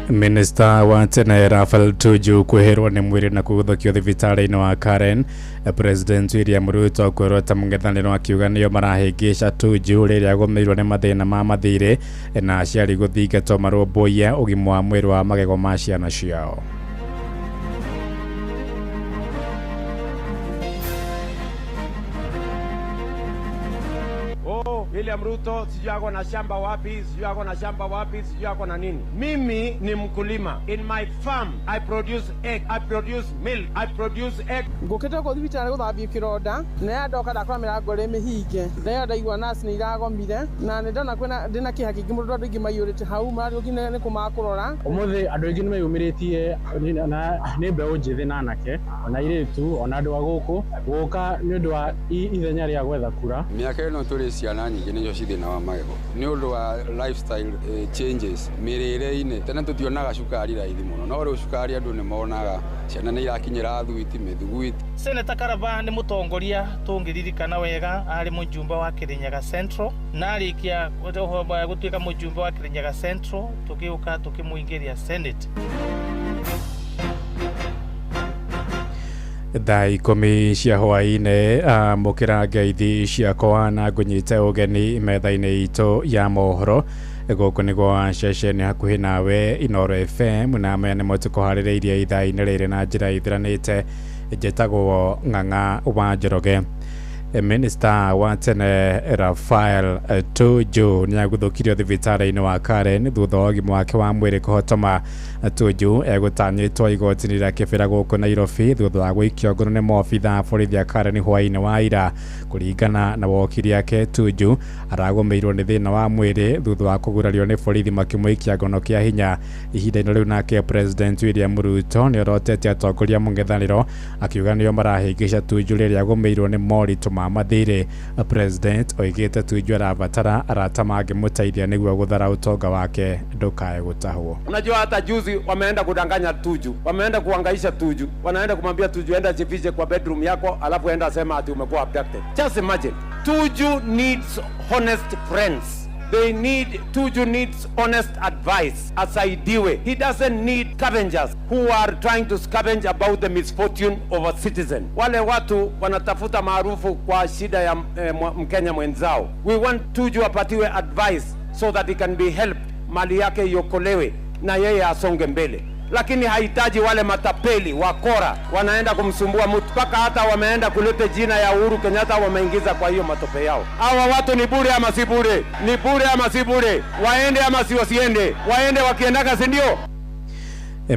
Minista wa tene Raphael Tuju kwĩhĩrwo nĩ mwĩrĩ na kũguthũkio thibitarĩ-inĩ wa Karen. President William Ruto kwĩrwo ta mũng'ethanĩro akiuga nĩo marahĩngĩca Tuju rĩrĩa agũmĩirwo nĩ mathĩna ma mathirĩ na aciari gũthingatwo marũmbũiye ũgima wa mwĩrĩ wa magego ma ciana ciao. William Ruto sijui ako na shamba wapi, sijui ako na shamba wapi, sijui ako na nini. Mimi ni mkulima. In my farm I produce egg, I produce milk, I produce egg. Ngũkĩte gũkũ thibitarĩ gũthambio kĩronda na ndoka ndakora mĩrango ĩrĩ mĩhinge na ĩyo ndaigua nurse nĩ iragomire na nĩ ndona kwĩna ndĩna kĩeha kĩingĩ mũno tondũ andũ aingĩ maiyũrĩte hau marathiĩ nĩ kũmakũrora. Ũmũthĩ andũ aingĩ nĩ meyumĩrĩtie na nĩ mbeũ njĩthĩ na anake ona airĩtu ona andũ a gũkũ gũka nĩ ũndũ wa ithenya rĩa gwetha kura. Mĩaka ĩno tũrĩ ciana nyingĩ nĩcio cithĩna wa magego nĩ ũndũ wa lifestyle changes mĩrĩre-inĩ. Tene tũtionaga cukari raithi mũno no rĩu cukari andũ nĩ monaga, ciana nĩ irakinyĩra thuiti mĩthuguiti. Seneta Karaba nĩ mũtongoria tũngĩririkana wega, arĩ mũjumbe wa Kirinyaga Central na arĩkia gũtuĩka mũjumbe wa Kirinyaga Central tũgĩũka tũkĩmũingĩria Senate. Thaa 10 cia hwaĩ-inĩ amũkĩra ngeithi ciakwa na ngũnyite ũgeni metha-inĩ itũ ya mohoro. Gũkũ nĩ gwa ceceni hakuhĩ nawe Inooro FM na maya nĩmo tũkũharĩrĩirie ithaa-inĩ rĩrĩ na njĩra ithiranĩte. Njĩtagwo Ng'ang'a wa Njoroge. Minista wa tene Raphael Tuju nĩaguthũkirio thibitarĩ-inĩ wa Karen thutha wa ũgima wake wa mwĩrĩ kũhotoma. Tuju egũtanyĩtwo igoti-inĩ rĩa Kĩbĩra gũkũ Nairobi thutha wa gũikio ngono nĩ maobitha a borithi a Karen hwaĩ-inĩ wa ira. Kũringana na wokiri ake, Tuju aragũmĩirwo nĩ thĩna wa mwĩrĩ thutha wa kũgurario nĩ borithi makĩmũikia ngono kĩa hinya. Ihinda-inĩ rĩu nake President William Ruto nĩorotete atongoria mũng'ethanĩro akiuga nĩo marahĩngĩca Tuju rĩrĩa agũmĩirwo nĩ moritũ ma mathirĩ. President oigĩte Tuju arabatara arata mangĩmũteithia nĩguo gũthara ũtonga wake ndũkae gũtahwo. Unajua hata juzi wameenda kudanganya Tuju, wameenda kuhangaisha Tuju, wanaenda kumwambia Tuju enda jifiche kwa bedroom yako alafu enda sema ati umekuwa abducted. Just imagine. Tuju needs honest friends. They need, Tuju needs honest advice. Asaidiwe. He doesn't need scavengers who are trying to scavenge about the misfortune of a citizen. Wale watu wanatafuta maarufu kwa shida ya Mkenya mwenzao. We want Tuju apatiwe advice so that he can be helped, mali yake iokolewe na yeye asonge mbele. Lakini hahitaji wale matapeli wakora wanaenda kumsumbua mtu, mpaka hata wameenda kuleta jina ya Uhuru Kenyatta wameingiza kwa hiyo matope yao. Hawa watu ni bure ama si bure? Ni bure ama si bure? Waende ama si wasiende? Waende wakiendaka, si ndio?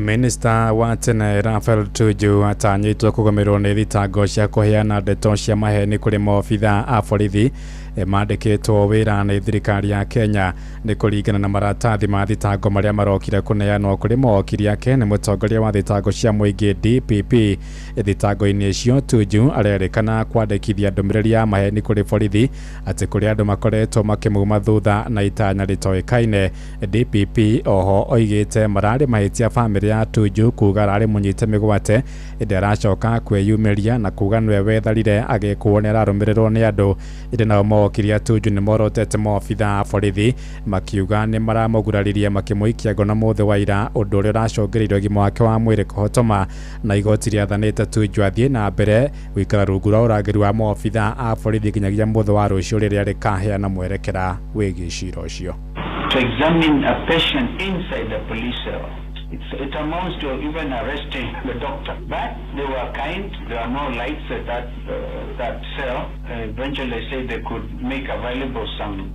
Minista wa tene Raphael Tuju atanyĩtwo kũgũmĩrwo nĩ thitango cia kũheana ndeto cia maheni kũrĩ maobitha a borithi mandĩkĩtwo wĩra nĩ thirikari ya Kenya. Nĩ kũringana na maratathi ma thitango marĩa marokire kũneanwo kũrĩ mawakiri ake nĩ mũtongoria wa thitango cia mũingĩ DPP. Thitango-inĩ icio Tuju arerĩkana kwandĩkithia ndũmĩrĩri ya maheni kũrĩ borithi atĩ kũrĩ andũ makoretwo makĩmuma thutha na itanya rĩtoĩkaine. DPP oho oigĩte mararĩ mahĩtia bamĩrĩ ya Tuju kuga ararĩ mũnyite mĩgwate ĩndĩ aracoka kwĩyumĩria na kuga nĩwe wetharire agĩkwo nĩ ararũmĩrĩrwo nĩ andũ. Ĩndĩ nao mawakiri a Tuju nĩ morotete maobitha a borithi makiuga nĩ maramũguraririe makĩmũikia ngono mũthĩ wa ira, ũndũ ũrĩa ũracũngĩrĩirie ũgima wake wa mwĩrĩ kũhotoma, na igoti rĩathanĩte Tuju athiĩ na mbere gũikara rungu rwa ũrangĩri wa maobitha a borithi nginyagia mũthĩ wa rũciũ rĩrĩa rĩkaheana mwerekera wĩgiĩ cira ũcio. To examine a patient inside the police cell, it amounts to even arresting the doctor. But they were kind. There were no lights at that cell. Eventually they said they could make available some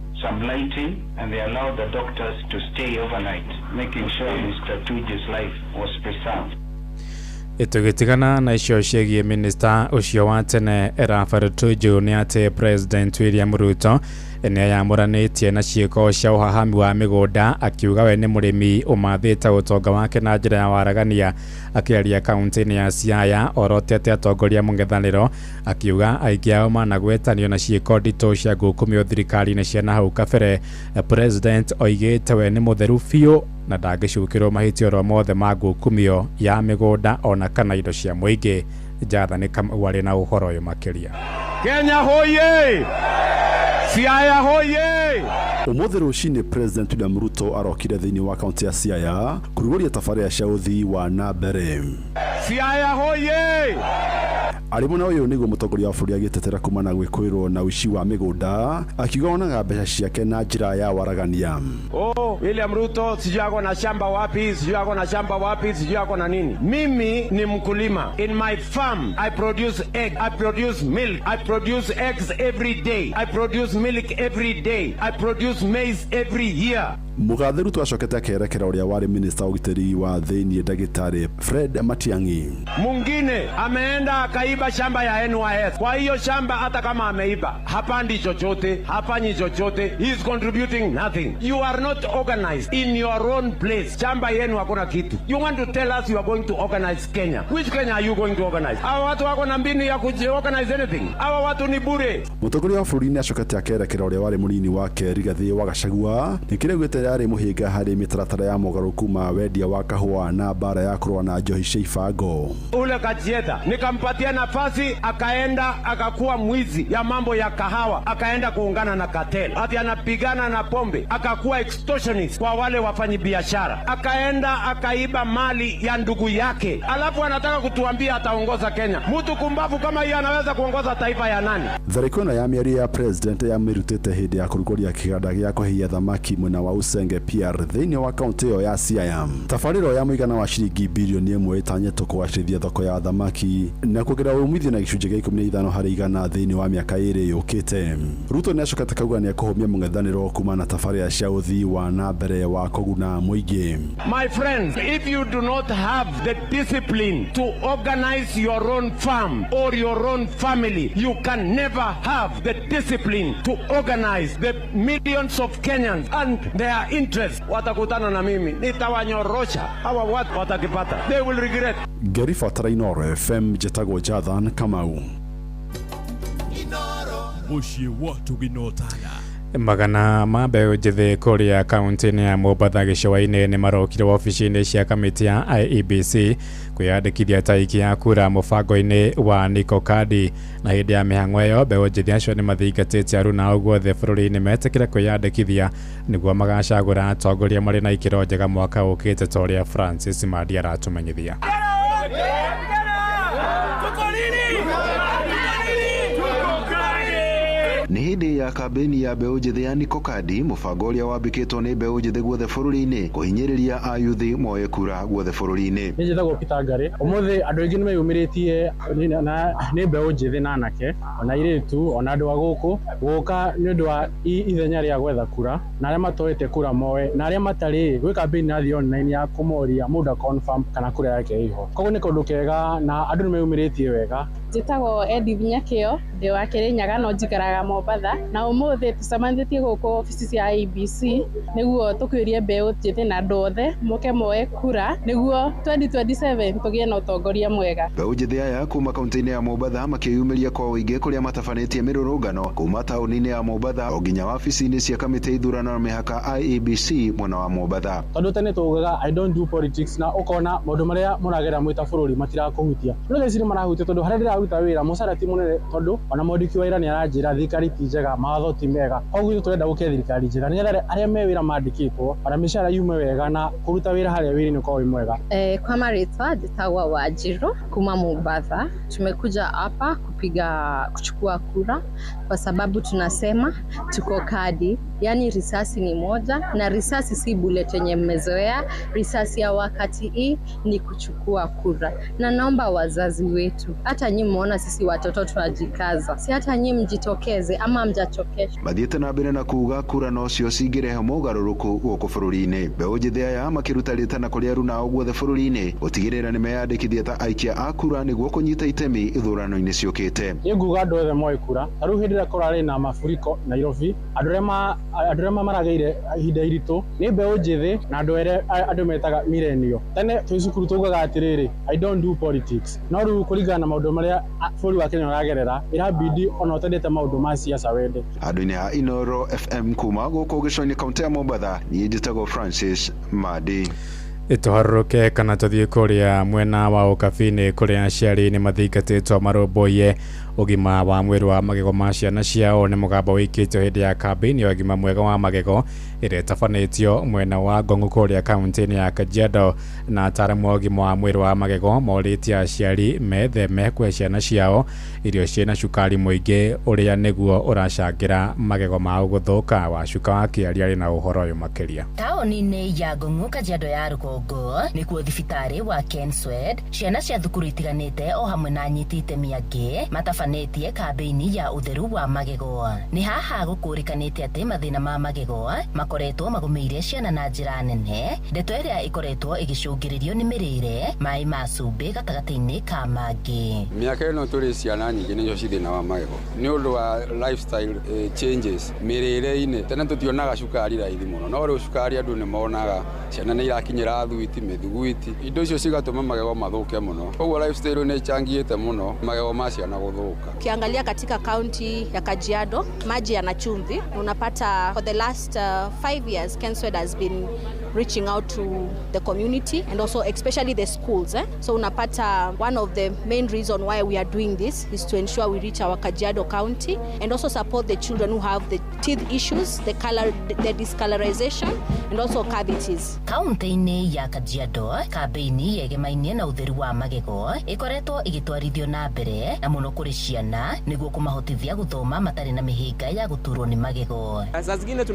lighting, and they allowed the doctors to stay overnight, making sure Mr. Tuju's life was preserved. Tũgĩtigana na icio ciĩgiĩ minista ũcio wa tene Raphael Tuju nĩ atĩ President William Ruto nĩ eyamũranĩtie na ciĩko cia ũhahami wa mĩgũnda akiuga we nĩ mũrĩmi ũmathĩte ũtonga wake na njĩra ya waragania. Akĩaria kaunti-inĩ ya Siaya orotete atongoria mũng'ethanĩro akiuga aingĩ ao managwetanio na ciĩko nditũ cia ngukumio thirikari-inĩ cia nahau kabere. President oigĩte we nĩ mũtheru biũ na ndangĩcukĩrwo mahĩtia oro mothe ma ngukumio ya mĩgũnda ona kana indo cia mũingĩ. Njathani Kamau arĩ na ũhoro ũyũ makĩria. Kenya hoye! Siaya hoye! Hoye! Ũmũthĩ rũcinĩ President William Ruto arokire thĩinĩ wa kaunti ya Siaya kũrugũria tabarĩra cia ũthii wa na mbere. Siaya hoye! Arĩ mwena ũyũ nĩguo mũtongoria wa bũrũri agĩtetera kumana na gwĩkũĩrwo na ũici wa mĩgũnda, akiuga onaga mbeca ciake na njĩra ya waragania. Oh, William Ruto sijui ako na shamba wapi, sijui ako na shamba wapi, sijui ako na nini. Mimi ni mkulima. In my farm I produce egg, I produce milk, I produce eggs every day. I produce milk every day. I produce maize every year. Mũgathe Ruto acokete akerekera ũrĩa warĩ minista wa ũgitĩri wa thĩinĩ ndagĩtarĩ Fred Matiang'i. Mwingine ameenda akaiba shamba ya NYS. Kwa hiyo shamba hata kama ameiba, hapandi chochote, hafanyi chochote, he is contributing nothing. You are not organized in your own place. Shamba yenu hakuna kitu. You want to tell us you are going to organize Kenya. Which Kenya are you going to organize? Hawa watu wako na mbinu ya kujiorganize anything. Hawa watu ni bure. Mũtongoria wa bũrũri nĩacokete akerekera ũrĩa warĩ mũnini wake Rigathĩ wa Gachagua nĩ kĩrĩa augĩte yarĩ mũhĩnga harĩ mĩtaratara ya mogarũrũku ma wendia wa kahũa na mbara ya kũrũa na njohi cia ibango. Ule Kachieta nikampatia nafasi, akaenda akakuwa mwizi ya mambo ya kahawa, akaenda kuungana na cartel, ati anapigana na pombe, akakuwa extortionist kwa wale wafanyi biashara, akaenda akaiba mali ya ndugu yake, alafu anataka kutuambia ataongoza Kenya. Mtu kumbavu kama hiyo anaweza kuongoza taifa ya nani? Tharĩko ĩno ya mĩario ya president yamĩrutĩte hĩndĩ ya kũrugũria kĩganda gĩa kũhĩhia thamaki mwena wa Usenge PR thĩinĩ wa kaunti ĩyo ya Siaya. Tabarĩra ya mũigana wa ciringi birioni 1 ĩtanyĩtwo kũgacĩrithia thoko ya thamaki na kuongerera umithio na gĩcunjĩ gĩa 15 harĩ igana thĩinĩ wa mĩaka 2 yũkĩte. Ruto nĩacokete kauga nĩekũhũmia mũng'ethanĩro kuma na tabarĩra cia ũthii wa na mbere wa kũguna mũingĩ. My friends, if you do not have the discipline to organize your own farm or your own family, you can never have the discipline to organize the millions of Kenyans and their interests. Watakutana na mimi, nitawanyorosha. Hawa watu watakipata. They will regret. Ngĩribotera Inooro FM, njĩtagwo Jathan Kamau. Mũciĩ wa Tũginotana. Magana ma mbeũ njĩthĩ kũrĩa kaunti-inĩ ya Mombatha gĩcũa-inĩ nĩ marokire wabici-inĩ cia kamĩtĩ ya IEBC kwĩyandĩkithia ta aikia a kura mũbango-inĩ wa Niko Kadi. Na hĩndĩ ya mĩhang'o ĩyo mbeũ njĩthĩ acio nĩ mathingatĩte aruna ao guothe bũrũri-inĩ metĩkĩre kwĩyandĩkithia nĩguo magacagũra atongoria marĩ na ikĩro njega mwaka ũkĩte ta ũrĩa Francis Madi aratũmenyithia. Nĩ hĩndĩ ya kambĩini ya mbeũ njĩthĩ ya Niko Kadi, mũbango ũrĩa wambĩkĩtwo nĩ mbeũ njĩthĩ guothe bũrũri-inĩ kũhinyĩrĩria ayuthi moye kura guothe bũrũri-inĩ. Niĩ njĩtagwo Peter Ngari. Ũmũthĩ andũ aingĩ nĩ meyumĩrĩtie nĩ mbeũ njĩthĩ na anake ona airĩtu ona andũ a gũkũ gũka nĩ ũndũ wa ithenya rĩa gwetha kura, na arĩa matoete kura moe na arĩa matarĩ gwĩ kambĩini ĩrathiĩ online ya kũmoria mũndũ a confirm kana kura yake ĩho. Koguo nĩ kaũndũ kega na andũ nĩ meyumĩrĩtie wega. Njĩtagwo Edith Nyakĩo, ndĩ wa Kĩrĩnyaga no njikaraga Mombatha, na ũmũthĩ tũcemanĩtie gũkũ obici cia IEBC nĩguo tũkĩũrie mbeũ njĩthĩ na andũ othe moke moe kura nĩguo 2027 tũgĩe na ũtongoria mwega. Mbeũ njĩthĩ aya kuma kaunti-inĩ ya Mombatha makĩyumĩria kwa ũingĩ kũrĩa matabanĩtie mĩrũrũngano kuma taũni-inĩ ya Mombatha o nginya wabici-inĩ cia kamĩtĩ ya ithurano na mĩhaka IEBC mwena wa Mombatha. Tondũ tene tugaga I don't do politics, na ũkona maũndũ marĩa mũragera mwĩ ta bũrũri matirakũhutia. No thaa ici nĩ marahutia tondũ harĩa ndĩraruta wĩra mũcara ti mũnene, tondũ ona mwandĩki wa wĩra nĩ aranjĩra thirikari ti njega, mawatho ti mega. Koguo ithuĩ tũrenda gũke thirikari njega nĩgetha arĩa me wĩra mandĩkĩtwo ona mĩcara yume wega na kũruta wĩra harĩa wĩra-inĩ ũkorwo wĩ mwega. Kwa marĩtwa njĩtagwo Wanjiru kuma Mombatha. Tumekuja hapa kuchukua kura kwa sababu tunasema tuko kadi, yani risasi ni moja na risasi si bullet yenye mmezoea. Risasi ya wakati hii ni kuchukua kura, na naomba wazazi wetu, hata nyinyi muona sisi watoto tunajikaza, si hata nyinyi mjitokeze ama mjachokeshwa. Mathiĩte na mbere na kuuga kura nocio cingĩrehe mogarũrũku gũkũ bũrũri-inĩ. Mbeũ njĩthĩ aya makĩruta rĩtana kũrĩ aruna ao guothe bũrũri-inĩ gũtigĩrĩra nĩ meyandĩkithia ta aikia a kura nĩguo kũnyita itemi ithurano-inĩ ciũkĩte. Niĩ nguga andũ othe moe kura. Ta rĩu hĩndĩ ĩrĩa kũrarĩ na mafuriko Nairobi, andũ arĩa maragĩire ihinda iritũ nĩ mbeũ njĩthĩ na andũ arĩa andũ metaga millennial. Tene twĩ cukuru tugaga atĩrĩrĩ, I don't do politics. No rĩu kũringana na maũndũ marĩa bũrũri wa Kenya ũragerera, ĩrabidi ona ũtendete maũndũ ma siasa wende. Handũ-inĩ ha Inooro FM kuma gũkũ gĩcũa-inĩ kaunti ya Mombatha, niĩ njĩtagwo Francis Madi. Tũharũrũke kana tũthiĩ kũrĩa mwena wa Ũkabi-inĩ kũrĩa aciari nĩ mathingatĩtwo marũmbũiye Ũgima wa mwĩrĩ wa magego ma ciana ciao. Nĩ mũgambo wĩkĩtio hĩndĩ ya kambĩini ya ũgima mwega wa magego ĩrĩa ĩtabanĩtio mwena wa Ngong'u kũrĩa kaunti-inĩ ya Kajiado, na ataaramu a ũgima wa mwĩrĩ wa magego morĩtie aciari metheme kũhe ciana ciao irio ciĩna cukari mũingĩ ũrĩa nĩguo ũracangĩra magego mao gũthũka. Wacuka wa Kĩaria arĩ na ũhoro ũyũ makĩria. Taũni-inĩ ya Ngong'u, Kajiado ya rũgongo, nĩkuo thibitarĩ wa Kenswed, ciana cia thukuru itiganĩte o hamwe na anyiti itemi angĩ matabanĩtie kambĩini ya ũtheru wa magego. Nĩ haha gũkũrĩkanĩte atĩ mathĩna ma magego makoretwo magũmĩire ciana na njĩra nene, ndeto ĩrĩa ĩkoretwo ĩgĩcũngĩrĩrio nĩ mĩrĩre, maĩ ma cumbĩ gatagatĩ-inĩ ka mangĩ. Mĩaka ĩno tũrĩ ciana nyingĩ nĩcio ci thĩna wa magego nĩ ũndũ wa lifestyle changes mĩrĩre-inĩ. Tene tũtionaga cukari raithi mũno, no rĩu cukari andũ nĩ monaga, ciana nĩ irakinyĩra thuiti, mĩthuguiti, indo icio cigatũma magego mathũke mũno. Koguo lifestyle nĩ ĩcangĩte mũno magego ma ciana gũthũka. Ukiangalia katika kaunti ya Kajiado, maji yana chumvi. Unapata for the last 5 years, Kenswed has been reaching out to the community and also especially the schools. So unapata one of the main reason why we are doing this is to ensure we reach our Kajiado County and also support the children who have the teeth issues, the color, the discolorization and also cavities. Kaunti-inĩ ya Kajiado, kambĩini yegemainie na ũtheru wa magego ĩkoretwo ĩgĩtwarithio na mbere na mũno kũrĩ ciana nĩguo kũmahotithia gũthoma matarĩ na mĩhĩnga ya gũturwo nĩ magego. Saa zingine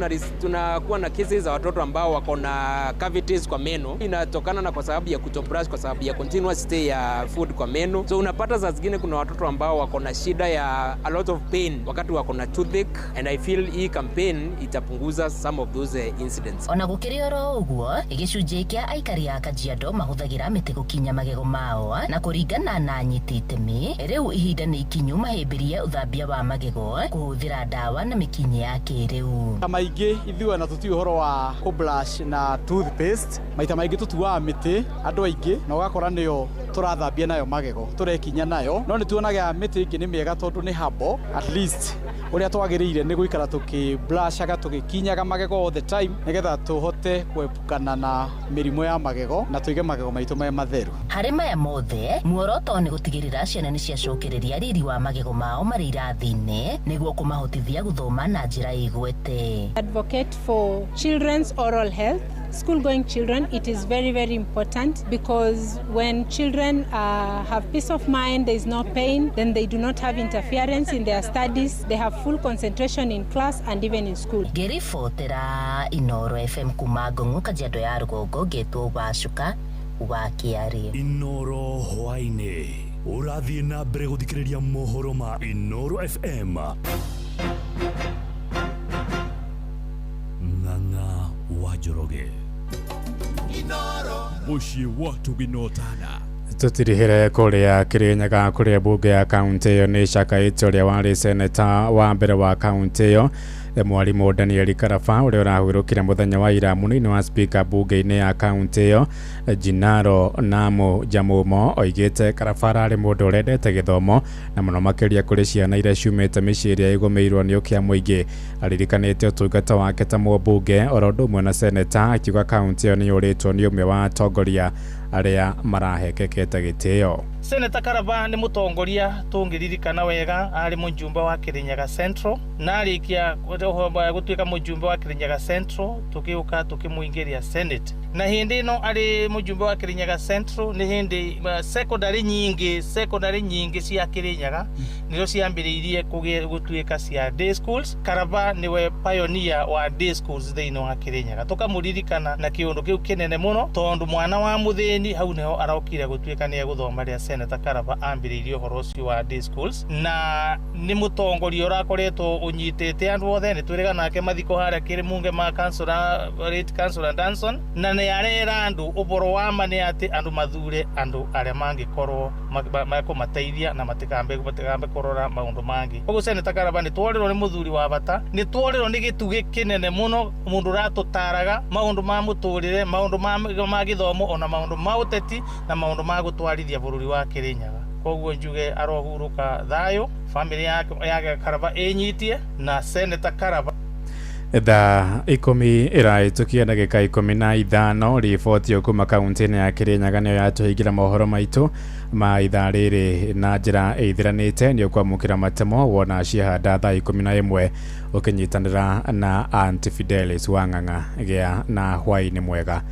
tunakuwa na cases za watoto ambao wako na cavities kwa meno. Inatokana na kwa sababu ya kutobrush, kwa sababu ya continuous stay ya food kwa meno. So unapata saa zingine kuna watoto ambao wako na shida ya a lot of pain wakati wako na toothache, and I feel hii campaign itapunguza some of those incidents. Ona gũkĩrĩ oro ũguo, gĩcunjĩ kĩa aikari a Kajiado mahũthagĩra mĩtĩ gũkinya magego mao, na kũringana na anyiti itemi rĩu ihinda nĩ ikinyu mahĩmbĩrie ũthambia wa magego kũhũthĩra ndawa na mĩkinyĩ ya kĩrĩu. Maingĩ ithuĩ na tũtiũĩ ũhoro wa kũbrush na toothpaste, maita maingĩ tũtuaga mĩtĩ andũ aingĩ na ũgakora nĩyo tũrathambia nayo magego tũrekinya nayo, no nĩ tuonaga mĩtĩ ĩngĩ nĩ mĩega tondũ nĩ herbal. At least ũrĩa twagĩrĩire nĩ gũikara tũkĩbrushaga tũgĩkinyaga magego all the time nĩgetha tũhote kuepukana na mĩrimũ ya magego na tũige magego maitũ me matheru. Harĩ maya mothe, muoroto nĩ gũtigĩrĩra ciana nĩ ciacokereria riri wa magego mao marĩ irathi-inĩ nĩguo kũmahotithia gũthoma na njĩra ĩgwete. Advocate for children's oral health. School-going children, it is very, very important because when children have peace of mind, there is no pain, then they do not have interference in their studies, they have full concentration in class and even in school. Ngĩribotera Inooro FM kuma Ngong'u, Kajiado ya rũgongo, ngetwo Wacuka wa Kĩarĩ. Inooro hwaĩ-inĩ ũrathiĩ na mbere gũthikĩrĩria mohoro ma Inooro FM. Ng'ang'a wa Njoroge. Mũciĩ wa tũginotana. Tũtirihĩre kũrĩa Kĩrĩnyaga kũrĩa mbunge ya kaunti ĩyo nĩ ĩcakaĩte ũrĩa warĩ seneta wa mbere wa kaunti ĩyo mwarimũ Daniel Karaba ũrĩa ũrahurũkire mũthenya wa ira. Mũnini wa spika mbunge-inĩ ya kaunti ĩyo Jinaro Namu Jamumo oigĩte Karaba ararĩ mũndũ ũrendete gĩthomo na mũno makĩria kũrĩ ciana iria ciumĩte mĩciĩ ĩrĩa ĩgũmĩirwo nĩ ũkĩa mũingĩ. Aririkanĩte ũtungata wake ta mũmbunge oro ũndũ ũmwe na seneta, akiuga kaunti ĩyo nĩ yũrĩtwo nĩ ũmwe wa atongoria arĩa marahekekete gĩtĩo. Seneta Karaba nĩ mũtongoria tũngĩririkana wega, arĩ mũjumbe wa Kirinyaga Central, na arĩkia gũtuĩka mũjumbe wa Kirinyaga Central tũgĩũka tũkĩmũingĩria Senate. Na hĩndĩ ĩno arĩ mũjumbe wa Kirinyaga Central nĩ hĩndĩ secondary nyingĩ cia Kirinyaga nĩcio ciambĩrĩirie gũtuĩka cia day schools. Karaba nĩwe pioneer wa day schools thĩinĩ wa Kirinyaga. Tũkamũririkana na kĩũndũ kĩu kĩnene mũno tondũ mwana wa mũthĩni hau nĩho arokire gũtuĩka nĩ egũthoma rĩa Seneta Karaba ambĩrĩirie ũhoro ũcio wa day schools, na nĩ mũtongoria ũrakoretwo ũnyitĩte andũ othe. Nĩ twĩrĩga nake mathiko harĩa Kĩrĩmunge ma councillor late councillor Danson, na nĩ arera andũ ũhoro wa ma nĩ atĩ andũ mathure andũ arĩa mangĩkorwo makũmateithia na matikambe kũrora maũndũ mangĩ. Koguo Seneta Karaba nĩ tworirwo nĩ mũthuri wa bata, nĩ tworirwo nĩ gĩtugĩ kĩnene mũno, mũndũ ũratũtaraga maũndũ ma mũtũrĩre, maũndũ ma gĩthomo, ona maũndũ ma ũteti na maũndũ ma gũtwarithia bũrũri wa Kirinyaga. Koguo njuge arohurũka thayũ, family yake Karaba ĩnyitie na Seneta Karaba. Thaa 10 ĩrahĩtũkia ndagĩka 15. Riboti kuma kaunti-inĩ ya Kirinyaga nĩyo yatũhingĩra mohoro maitũ ma ithaa rĩrĩ na njĩra ĩithiranĩte. Nĩ ũkwamũkĩra matemo wona ciahanda thaa 11 ũkĩnyitanĩra na Aunty Fidelis Wang'ang'a. Gĩa na hwaĩ-inĩ mwega.